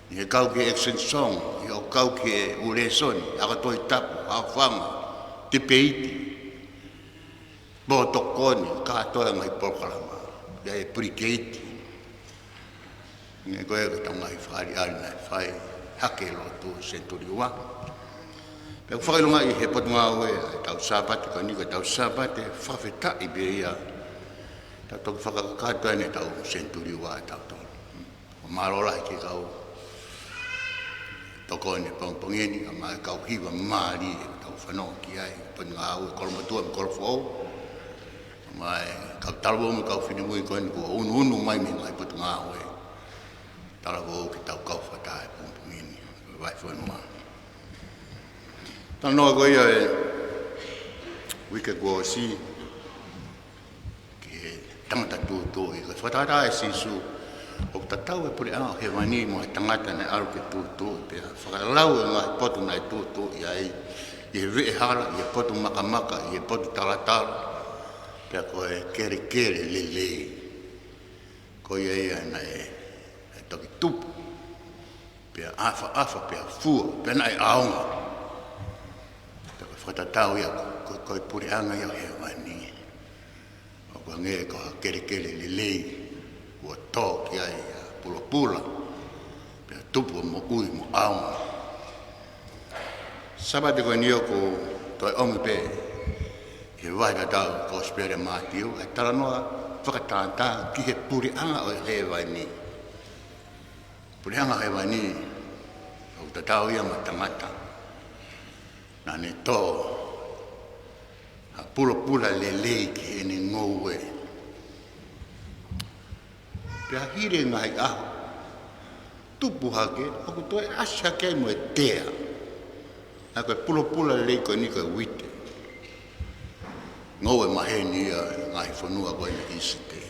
ʻi he kau ki he action song, ʻi hoʻo kau ki he ʻū lēsoni, ako Tohi Tapu, haʻofanga, tipeiti, potokoni, kātoa e ngaahi polokalama, ʻa e pulikeiti. Neongo ko e ngaahi fakaʻaliʻali naʻe fai, hake lotu senituli ua. Pea ʻoku fakaʻilongaʻi he Potungāue ʻa ʻetau Sāpate, ko eni ko ʻetau Sāpate fakafetaʻi pē ia. Tau toki fakakakato eni ʻetau senituli ua ʻatautolu. Mālō lahi ki he kau tokoni pongipongi ni, kae ʻumaʻā e kau hiva mālie ʻoku tau fanongo ki ai, Potungāue Kolomotuʻa mo Kolofoʻou. Kae ʻumaʻā e kau talavou mo e kau finemui ko eni kuo unuunu mai mei he ngaahi potungāue talavou ke tau kau fakataha he pongipongi ni, vahefonua. Talanoa ko ia ʻo e uike kuo ʻosi, ki he tangata tūtuuʻi. Ko e fakatātā ʻa Sīsū, ʻoku tatau e puleʻanga ʻo hēvani mo e tangata naʻe ʻalu ke tūtuuʻi, pea fakalau e ngaahi potu naʻe tūtuuʻi ai, ʻi he veʻehala, ʻi he potu makamaka, ʻi he potu talatala, pea ko e kelekele lelei. Ko ia ia naʻe, naʻe toki tupu, pea ʻafaʻafa, pea fua, pea naʻe ʻaonga. Pea ko e fakatatau ia, ko, ko, ko e puleʻanga ia ʻo hēvani. ʻOku hangē ko ha kelekele lelei, kuo tō ki ai ʻa e pulopula, pea tupu ʻo moʻui mo ʻaonga. Sāpate ko eni ʻoku toe ʻomi pē ʻi he vahe tatau ʻo e Kosipeli ʻa Mātiu, ʻa e talanoa fakatātā ki he puleʻanga ʻo hēvani. Puleʻanga ʻo hēvani, ʻoku tatau ia mo e tangata naʻa ne tō ha pulopula lelei ki heʻene ngoue. Pea hili e ngaahi ʻaho, tupu hake, ʻoku toe ʻasi hake ai mo e tea. Naʻe ko e pulopula lelei ko eni ko e uite. Ngoue maheni ia ʻi he ngaahi fonua ko eni ʻIsite.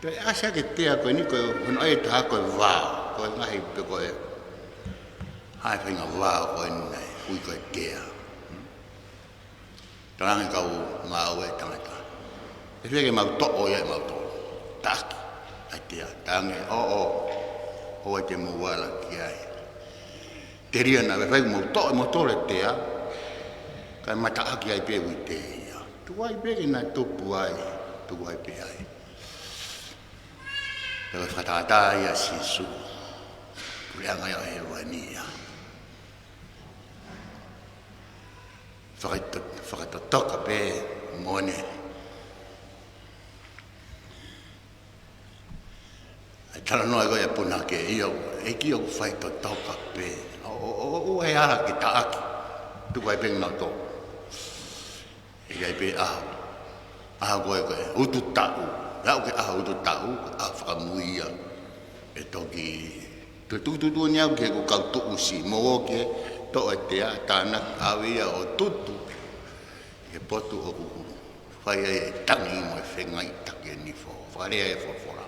Pea ʻasi hake e tea ko eni ko e, hono ʻai ʻe taha ko e vao, ko e ngaahi pe ko e hā e faʻahinga vao ko eni naʻe ui ko e tea. Talaange kau ngāue, tangata, ʻe fēfē ke mau toʻo ia ʻe mautolu? Taʻaki ʻa e tea. Talaange, ʻoʻo, ʻoua te mou ala ki ai. Telia naʻa faifai ke mau toʻo ʻe mautolu e tea, kae mataʻaki ai pē uite ia. Tuku ai pē ke na tupu ai, tuku ai pē ai. Pea ko e fakatātā ia ʻa Sīsū, puleʻanga ia ʻo hēvani ia. Fakato-, fakatotoka pē moʻoni. ʻA e talanoa ko ia ʻa e punake ia, ʻEiki ʻoku fai totoka pē. ʻO, ʻo, ʻo, ʻoua ʻe ala ke taʻaki. Tuku ai pē ke nau toʻo. ʻIkai pē ʻaho, ʻaho ko ē ko e utu taʻu. ʻE aʻu ki he ʻaho utu taʻu, ʻaho fakamui ia. ʻE toki, tu-, tu-, tuʻutuʻuni au ki heʻeku kau tuʻusi, mou ō ke toʻo e tea, tānaki, ʻave ia ʻo tutu ʻi he potu ʻoku fai ai e tangi mo e fengaʻi taki e nifo. Fakalea e folofola.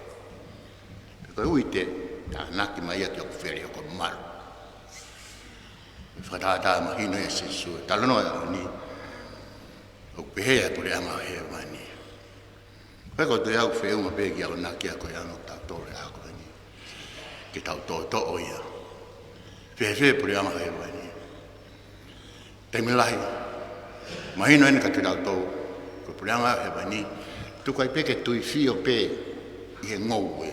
Pea ko e uite, tānaki mai ia ki hoku fele ʻo ko malu. Fakatātā mahino ia ʻa Sīsū, talanoa ia ʻo ni, ʻoku pehē ʻa e puleʻanga ʻo hēvani. Pea ko e toe ʻoku feʻunga pē ki he akonaki ko ē ʻa kitautolu he ʻaho ko eni, ke tau toʻotoʻo ia. Fēfē puleʻanga ʻo hēvani? Taimi lahi, mahino eni kiate kitautolu, ko e puleʻanga ʻo hēvani, tuku ai pē ke tuifio pē ʻi he ngoue.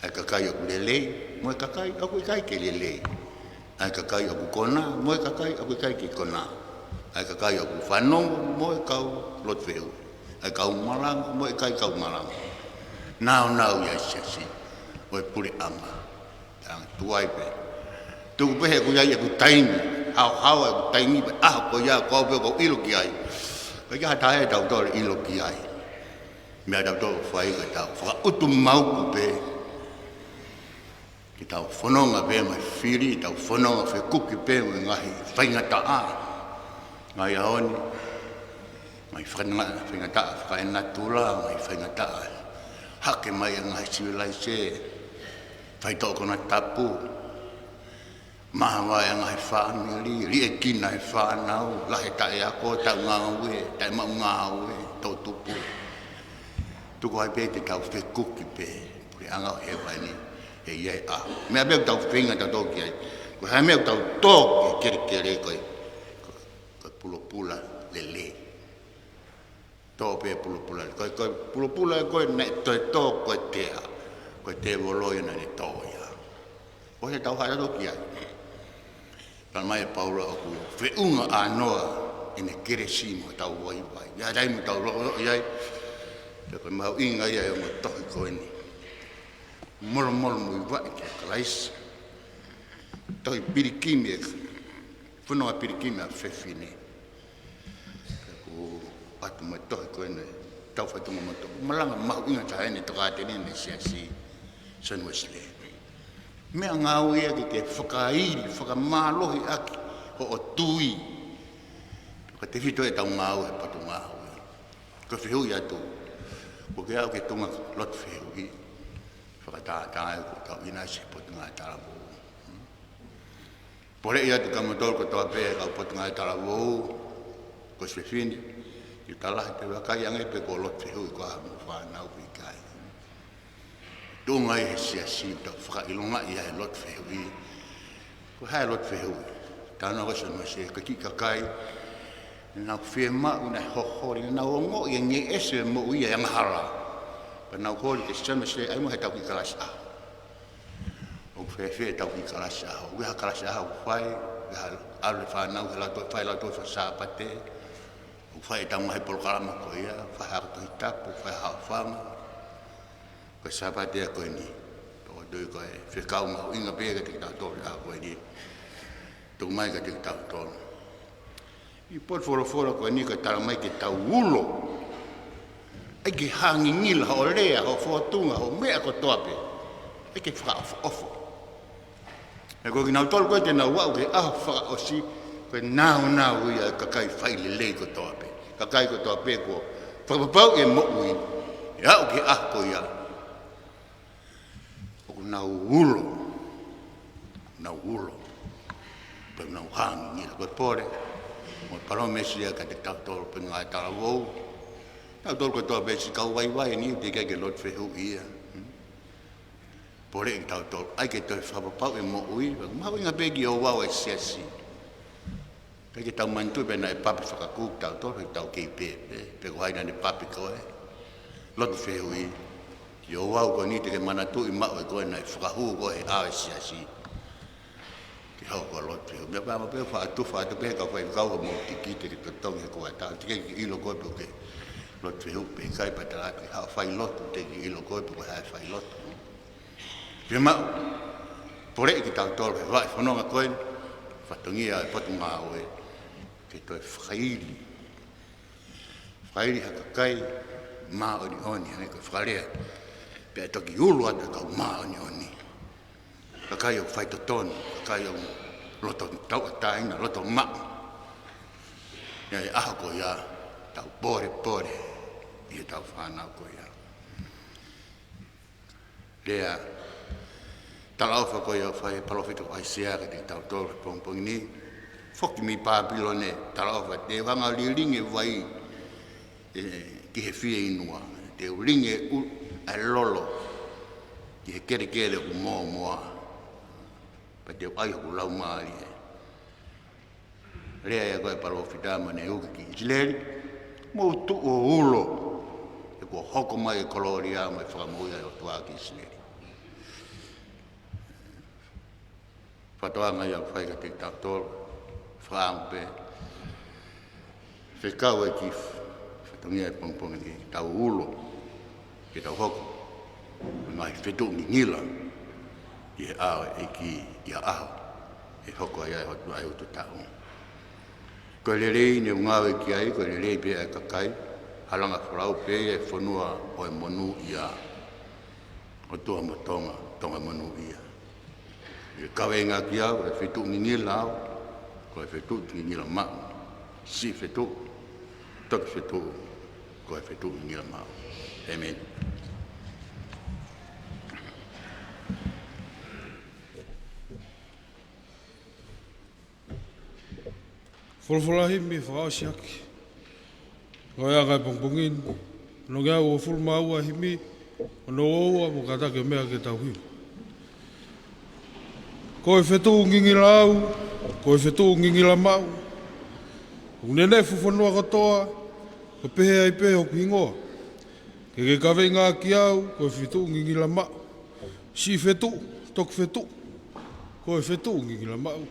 ʻA e kakai ʻoku lelei, mo e kakai ʻoku ʻikai ke lelei. ʻA e kakai ʻoku konā, mo e kakai ʻoku ʻikai ke konā. ʻA e kakai ʻoku fanongo, mo e kau lotu fehuʻi. ʻA e kau malanga, mo e ʻikai kau malanga. Nāunau ia ʻa e siasi, mo e puleʻanga. Tanga tuai pē. Tuku pē he ʻoku ʻi ai ʻeku taimi, haohaoa ʻeku taimi pē, ʻaho ko ia ko au pē ʻoku ou ʻilo ki ai. ʻIkai ha taha ʻe tautolu ʻilo ki ai. Meʻa ʻa tautolu ʻoku fai ko ʻetau fakaʻutumauku pē ke tau fononga pē mo e fili, tau fononga fekuki pē mo e ngaahi faingataʻa. Ngaahi ʻaho ni, ngaahi faingataʻa, faingataʻa fakaenatula, ngaahi faingataʻa hake mai ʻa e ngaahi sivilaise, faitoʻo konatapu, maʻa e ngaahi fāmili, liʻekina e fānau, lahi e taʻeako, taʻe ngāue, taʻe maʻu ngāue, toʻutupu. Tuku ai pē te tau fekuki pē, puleʻanga ʻo hēvani, ʻe ʻi ai ʻa. Meʻa pē ʻoku tau feinga tautolu ki ai. Ko e hā e meʻa ʻoku tau tō ki he kelekele ko ē, ko, ko e pulopula lelei. Tō pē pulopula. Ko e, ko e pulopula ko ē naʻe toe tō ko e tea. Ko e tēvolo ia naʻa ne tō ia. ʻOsi ʻetau haʻa tautolu ki ai. Talamai ʻe Paula ʻoku feʻunga ʻa Noa ʻene kelesi mo ʻetau vaivai. ʻI ai e taimi ʻoku tau loʻo ʻi ai. Pea ko e mahuʻinga ia ʻo e ongo tohi ko eni. Molomolomuivaʻe kia Kalaisi. Tohi pilikimi ē, fononga pilikimi ʻa e fefine. Pea ʻoku ʻoatu mai e tohi ko eni, tau fai tunga moto. Malanga mahuʻinga taha eni ʻa e tokāteline ʻa e siasi Sione Uēsilī. Meʻangāue ia ke ke fakaili, fakamālohi ʻaki hoʻo tui. Fakatefito ʻetau ngāue he potungāue. Ko e fehuʻi atu, kuo ke aʻu ki he tuʻunga lotu fehuʻi? Fakatātā ē, kuo tau ʻinasi he Potungāue Talavou. Poleʻi atu kia moutolu kotoa pē kau Potungāue Talavou, ko e fefine, ʻi talahe pe vakai ange pe kuo lotu fehuʻi koā hoʻomou fānau pe ʻikai. Tuʻunga ia he siasi, tau fakaʻilongaʻi ia he lotu fehuʻi. Ko e hā e lotu fehuʻi? Talanoa ko ē ʻa Sione Uēsilī ki he kiʻi kakai naʻa nau fiemaʻu, naʻe hoholi, naʻa nau ongoʻi e ngeʻesi e moʻui ʻi he angahala. Pea nau holi kia Sione Uēsilī, ʻai muʻa heʻetau kiʻi kalasi ʻaho. ʻOku fēfē ʻetau kiʻi kalasi ʻaho? ʻOku ʻi ai ha kalasi ʻaho ʻoku fai, ʻi ai ha ʻalu e fānau he lautohi, fai lautohi faka-Sāpate? ʻOku fai ʻetau ngaahi polokalama ko ia, fai ha ako Tohi Tapu, fai ha haʻofanga? Ko e Sāpate ia ko eni, ʻoku ou tui ko e fekau mahuʻinga pē kiate kitautolu he ʻaho ko eni. Tuku mai kiate kitautolu. ʻI he potu folofola ko eni ʻoku talamai ke tau ulo. ʻAi ke hā ngingila hoʻo lea, hoʻo fōtunga, hoʻo meʻa kotoa pē. ʻAi ke fakaʻofoʻofa. He ko kinautolu ko ē te nau aʻu ki he ʻaho fakaʻosi, ko e nāunau ia ʻa e kakai fai lelei kotoa pē. Kakai kotoa pē kuo fakapapauʻi e moʻui, ʻe aʻu ki he ʻaho ko ia, ʻoku nau ulo. Nau ulo. Pea nau hā ngingila. Ko e pole mo e palōmesi ia kiate kitautolu Potungāue Talavou. Kitautolu kotoa pē siʻi kau vaivai ni, teʻeki ai ke lotu fehuʻi ia. Poleʻi kitautolu, ʻai ke toe fakapapauʻi e moʻui, mahuʻinga pē ki he ouau ʻa e siasi. ʻIkai ke tau manatuʻi pe naʻe papi fakakū kitautolu, he tau kei pē, pē, pe ko hai naʻa ne papi koe. Lotu fehuʻi, ki he ouau ko eni te ke manatuʻi maʻu ʻe koe naʻe fakahū koe he ʻao ʻo e siasi. Ke haʻu ʻo lotu fehuʻi. Meʻa pē ʻoku ou faʻa tufa atu pē he kau faifekau hoʻomou tikite ke totongi he kuata. Teʻeki ke ʻilo koe pe ʻoku ke lotu fehuʻi pe ʻikai, pea tala atu ke haʻu ʻo fai lotu, teʻeki ke ʻilo koe pe ko e hā e fai lotu. Fiemaʻu, poleʻi kitautolu he vaʻe fononga ko eni, fatongia e potungāue, ke toe fakaili. Fakaili ha kakai māʻoniʻoni, hangē ko e fakalea, pea toki ulo atu e kau māʻoniʻoni. Kakai ʻoku faitotonu, kakai ʻoku loto tauʻatāina, loto maʻu. ʻI he ʻaho ko ia, tau polepole ʻi heʻetau fānau ko ia. Lea talaʻofa ko ia ʻoku fai ʻe he palōfita ko ʻAisea kiate kitautolu he pongipongi ni. Foki mei Pāpilone, talaʻofa, te u hanga ʻo lilingi e vai, ē, ki he fieinua. Te u lingi e ʻu-, ʻa e lolo ki he kelekele ʻoku mōmoa. Pea te u ʻai hoku laumālie. Lea ia ko ē ʻa e palōfita mo ʻene uki ki ʻIsileli, mou tuʻu ʻo ulo, he kuo hoko mai e kolōlia mo e fakamoʻui ʻa e ʻOtua ki ʻIsileli. Fakatauange ia ʻoku fai kiate kitautolu, fakaʻamu pē, fekau e kiʻi fatongia he pongipongi ni, tau ulo, ke tau hoko ko e ngaahi fetuʻu ngingila ʻi he ʻao ʻo e ʻEiki, ʻi ha ʻaho ʻe hoko ai ʻa e hotu-, ʻa e ututaʻu. Ko e lelei naʻa ku ngāue ki ai, ko e lelei pē ʻa e kakai, halanga folau pē ʻa e fonua ʻo e monūʻia. ʻOtua mo Tonga, Tonga monūʻia. ʻE kaveinga ʻaki au, ko e fetuʻu ngingila au, ko e fetuʻu ngingila maʻu. Siʻi fetuʻu, toki fetuʻu, ko e fetuʻu ngingila maʻu. ʻĒmeni. Folofola himi fakaʻosi ʻaki. Ko ia ka e pongipongi ni, ono ngeau uofulu mā ua himi, ono ua ua mo kātaki ʻo meʻa ke tau himi. Ko e fetuʻu ngingila au, ko e fetuʻu ngingila maʻu. ʻOku nenefu fonua kotoa, ko e pehē ai pē hoku hingoa. Ke ke kaveinga ʻaki au, ko e fetuʻu ngingila maʻu. Siʻi fetuʻu, toki fetuʻu, ko e fetuʻu ngingila maʻu.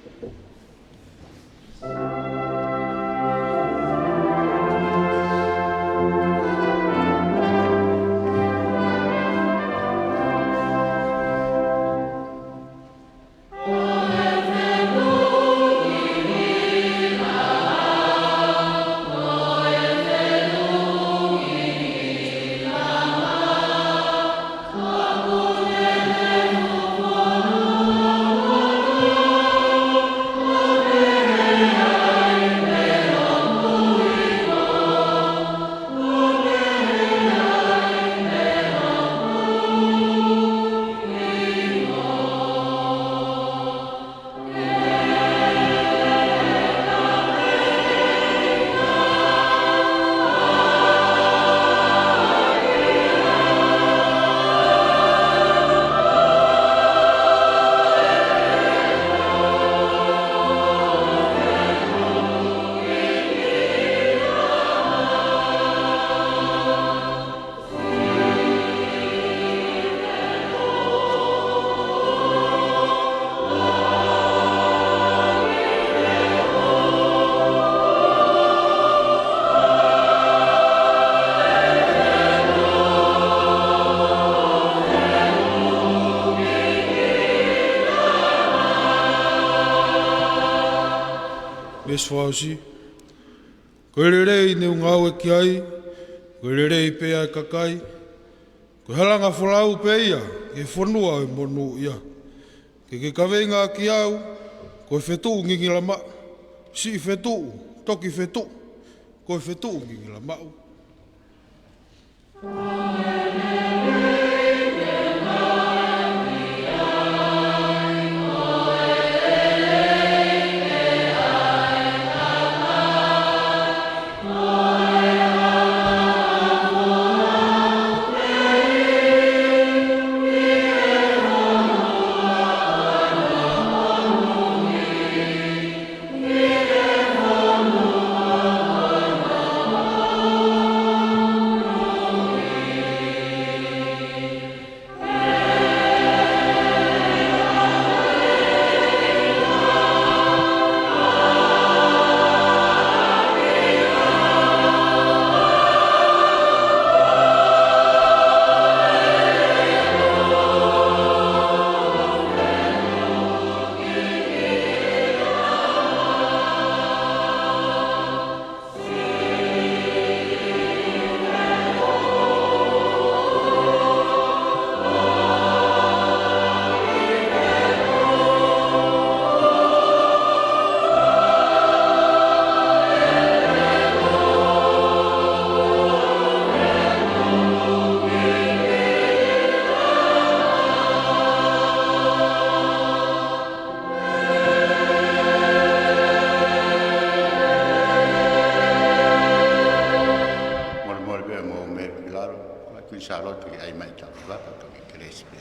Veesi fakaʻosi. Ko e lelei ne u ngāue ki ai, ko e lelei pē ʻa e kakai, ko e halanga folau pē ia ki he fonua ʻo e monūʻia. Ke ke kaveinga ʻaki au ko e fetuʻu ngingila maʻu, siʻi fetuʻu, toki fetuʻu, ko e fetuʻu ngingila maʻu. Molemole pē mo mei lalo, ko e kui sāloto ke ʻai mai tau vaka toki kelesi pē.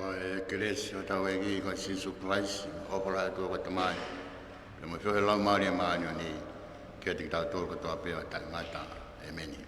Ko e kelesi ʻa hotau ʻEiki ko Sīsū Kalaisi, ʻofa lahi ʻa e ʻOtua ko e Tamai, pea mo e feohi ʻa e Laumālie Māʻoniʻoni, ke ʻiate kitautolu kotoa pē ʻo taʻengata. ʻĒmeni.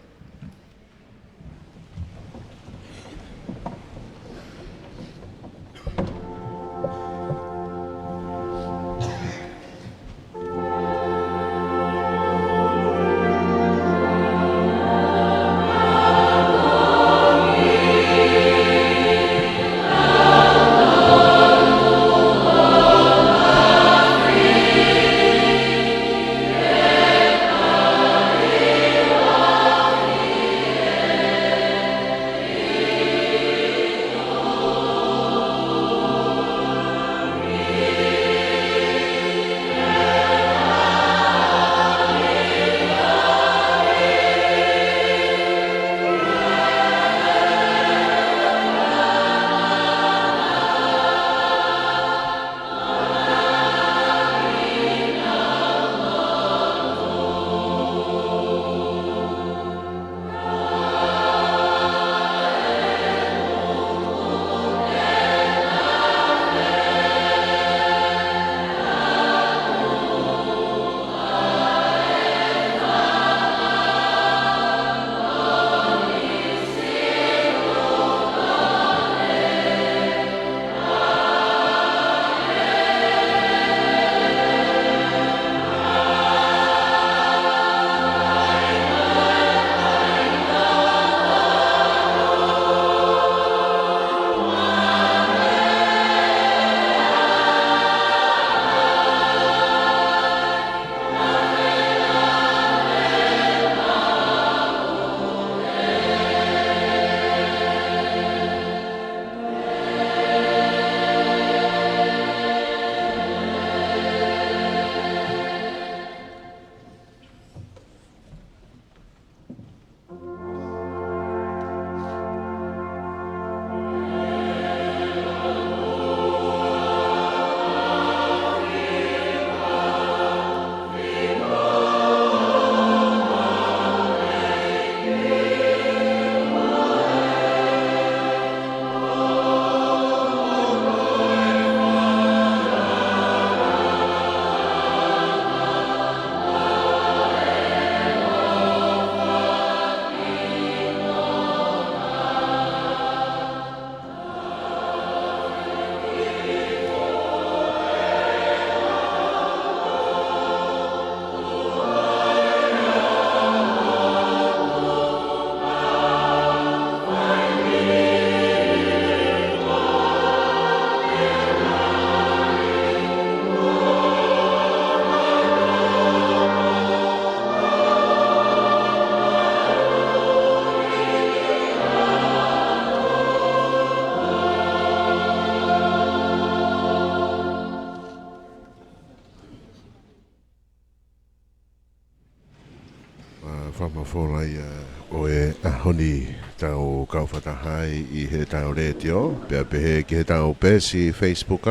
Fakafola ia ʻo e ʻaho ni, tau kau fakataha ai ʻi heʻetau letiō, pea pehē ki heʻetau peesi Facebook,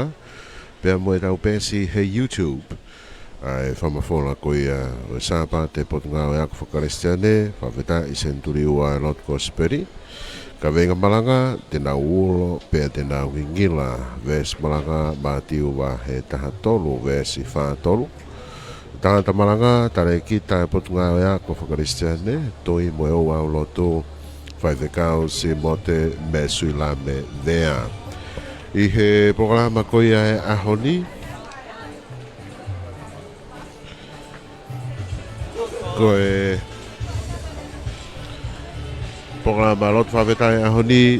pea mo ʻetau peesi he YouTube. ʻA e fakamafola ko ia ʻo e Sāpate Potungāue Ako Fakakalisitiane, fakafetaʻi Senituli Ua Lotu Kosipeli. Kaveinga malanga, te nau ulo, pea te nau ngingila, veesi malanga, Mātiu vahe taha tolu, veesi fā tolu. Tangata malanga, talēkita ʻo e Potungāue Ako Fakakalisitiane, tui mo e ouau lotu, Faifekau Simote Mesuilame Vea. ʻI he polokalama ko ia ʻo e ʻaho ni, ko e polokalama lotu fakafetaʻi ʻaho ni,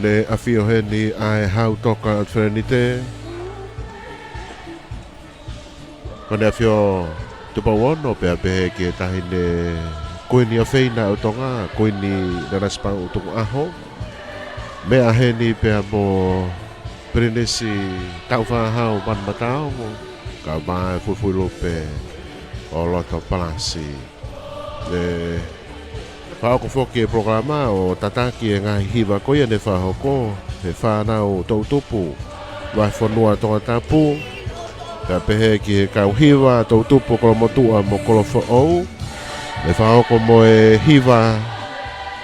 ne ʻafio heni ʻa e Hau Toka ʻo e ʻAti Felenite, ko ʻEne ʻAfio Tupou Ono, pea pehē ki he Taʻahine Kuini ʻofeina ʻo Tonga, Kuini Nanasipauʻu Tukuʻaho. Meʻa heni pea mo Pilinisi Taʻufaʻāhau Manumataongo, kae ʻumaʻā e Fuifuilupe ʻo Loto Palasi. ʻE fakahoko foki e polokalama ʻo tataki e ngaahi hiva ko ia ne fakahoko he fānau toʻutupu Vahefonua Tongatapu, pea pehē ki he kau hiva toʻutupu Kolomotuʻa mo Kolofoʻou, ʻe fakahoko mo e hiva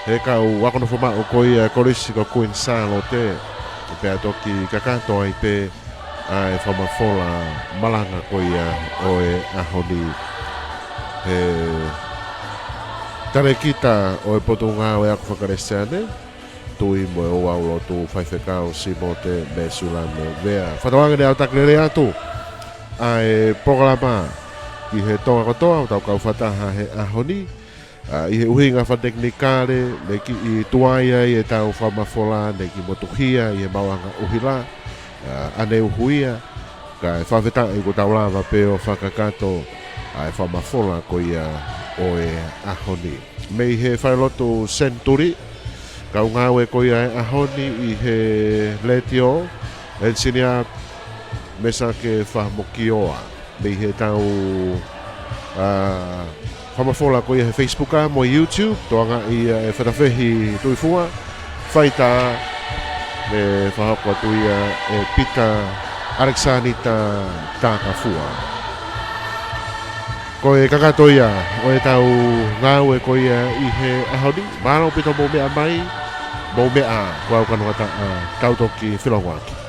he kau ako nofo maʻu ko ia Kolisi ko Kuini Sālote, pea toki kakato ai pē ʻa e fakamafola malanga ko ia ʻo e ʻaho ni. He talēkita ʻo e Potungāue Ako Fakakalisitiane, tui mo e ouau lotu, Faifekau Simote Mesuilame Vea. Fakatauange ne aʻutaki lelei atu ʻa e polokalama ki he Tonga kotoa ʻoku tau kau fakataha he ʻaho ni. ʻA, ʻi he ʻuhinga fakatekinikale, ne kiʻi tuai ai ʻetau fakamafola, ne kiʻi motuhia ʻi he maʻuʻanga ʻuhila, ʻa, ʻaneuhu ia, kae fakafetaʻi kuo tau lava pē ʻo fakakakato ʻa e fakamafola ko ia ʻo e ʻaho ni. Mei he falelotu Senituli, kau ngāue ko ia ʻo e ʻaho ni ʻi he letiō, ʻenisinia Mesake Fahamokioa. Mei heʻetau, ʻa, fakamafola ko ia he Facebook mo YouTube, tokangaʻi ia ʻe Fatafehi Tuifua, faitā, ne fakahoko atu ia ʻe Pita ʻAlekisanita Takafua. Ko e kakato ia ʻo ʻetau ngāue ko ia ʻi he ʻaho ni, mālō ʻaupito hoʻomou meʻa mai, mou meʻa, ko au Kanongataʻa, tau toki feʻiloaki.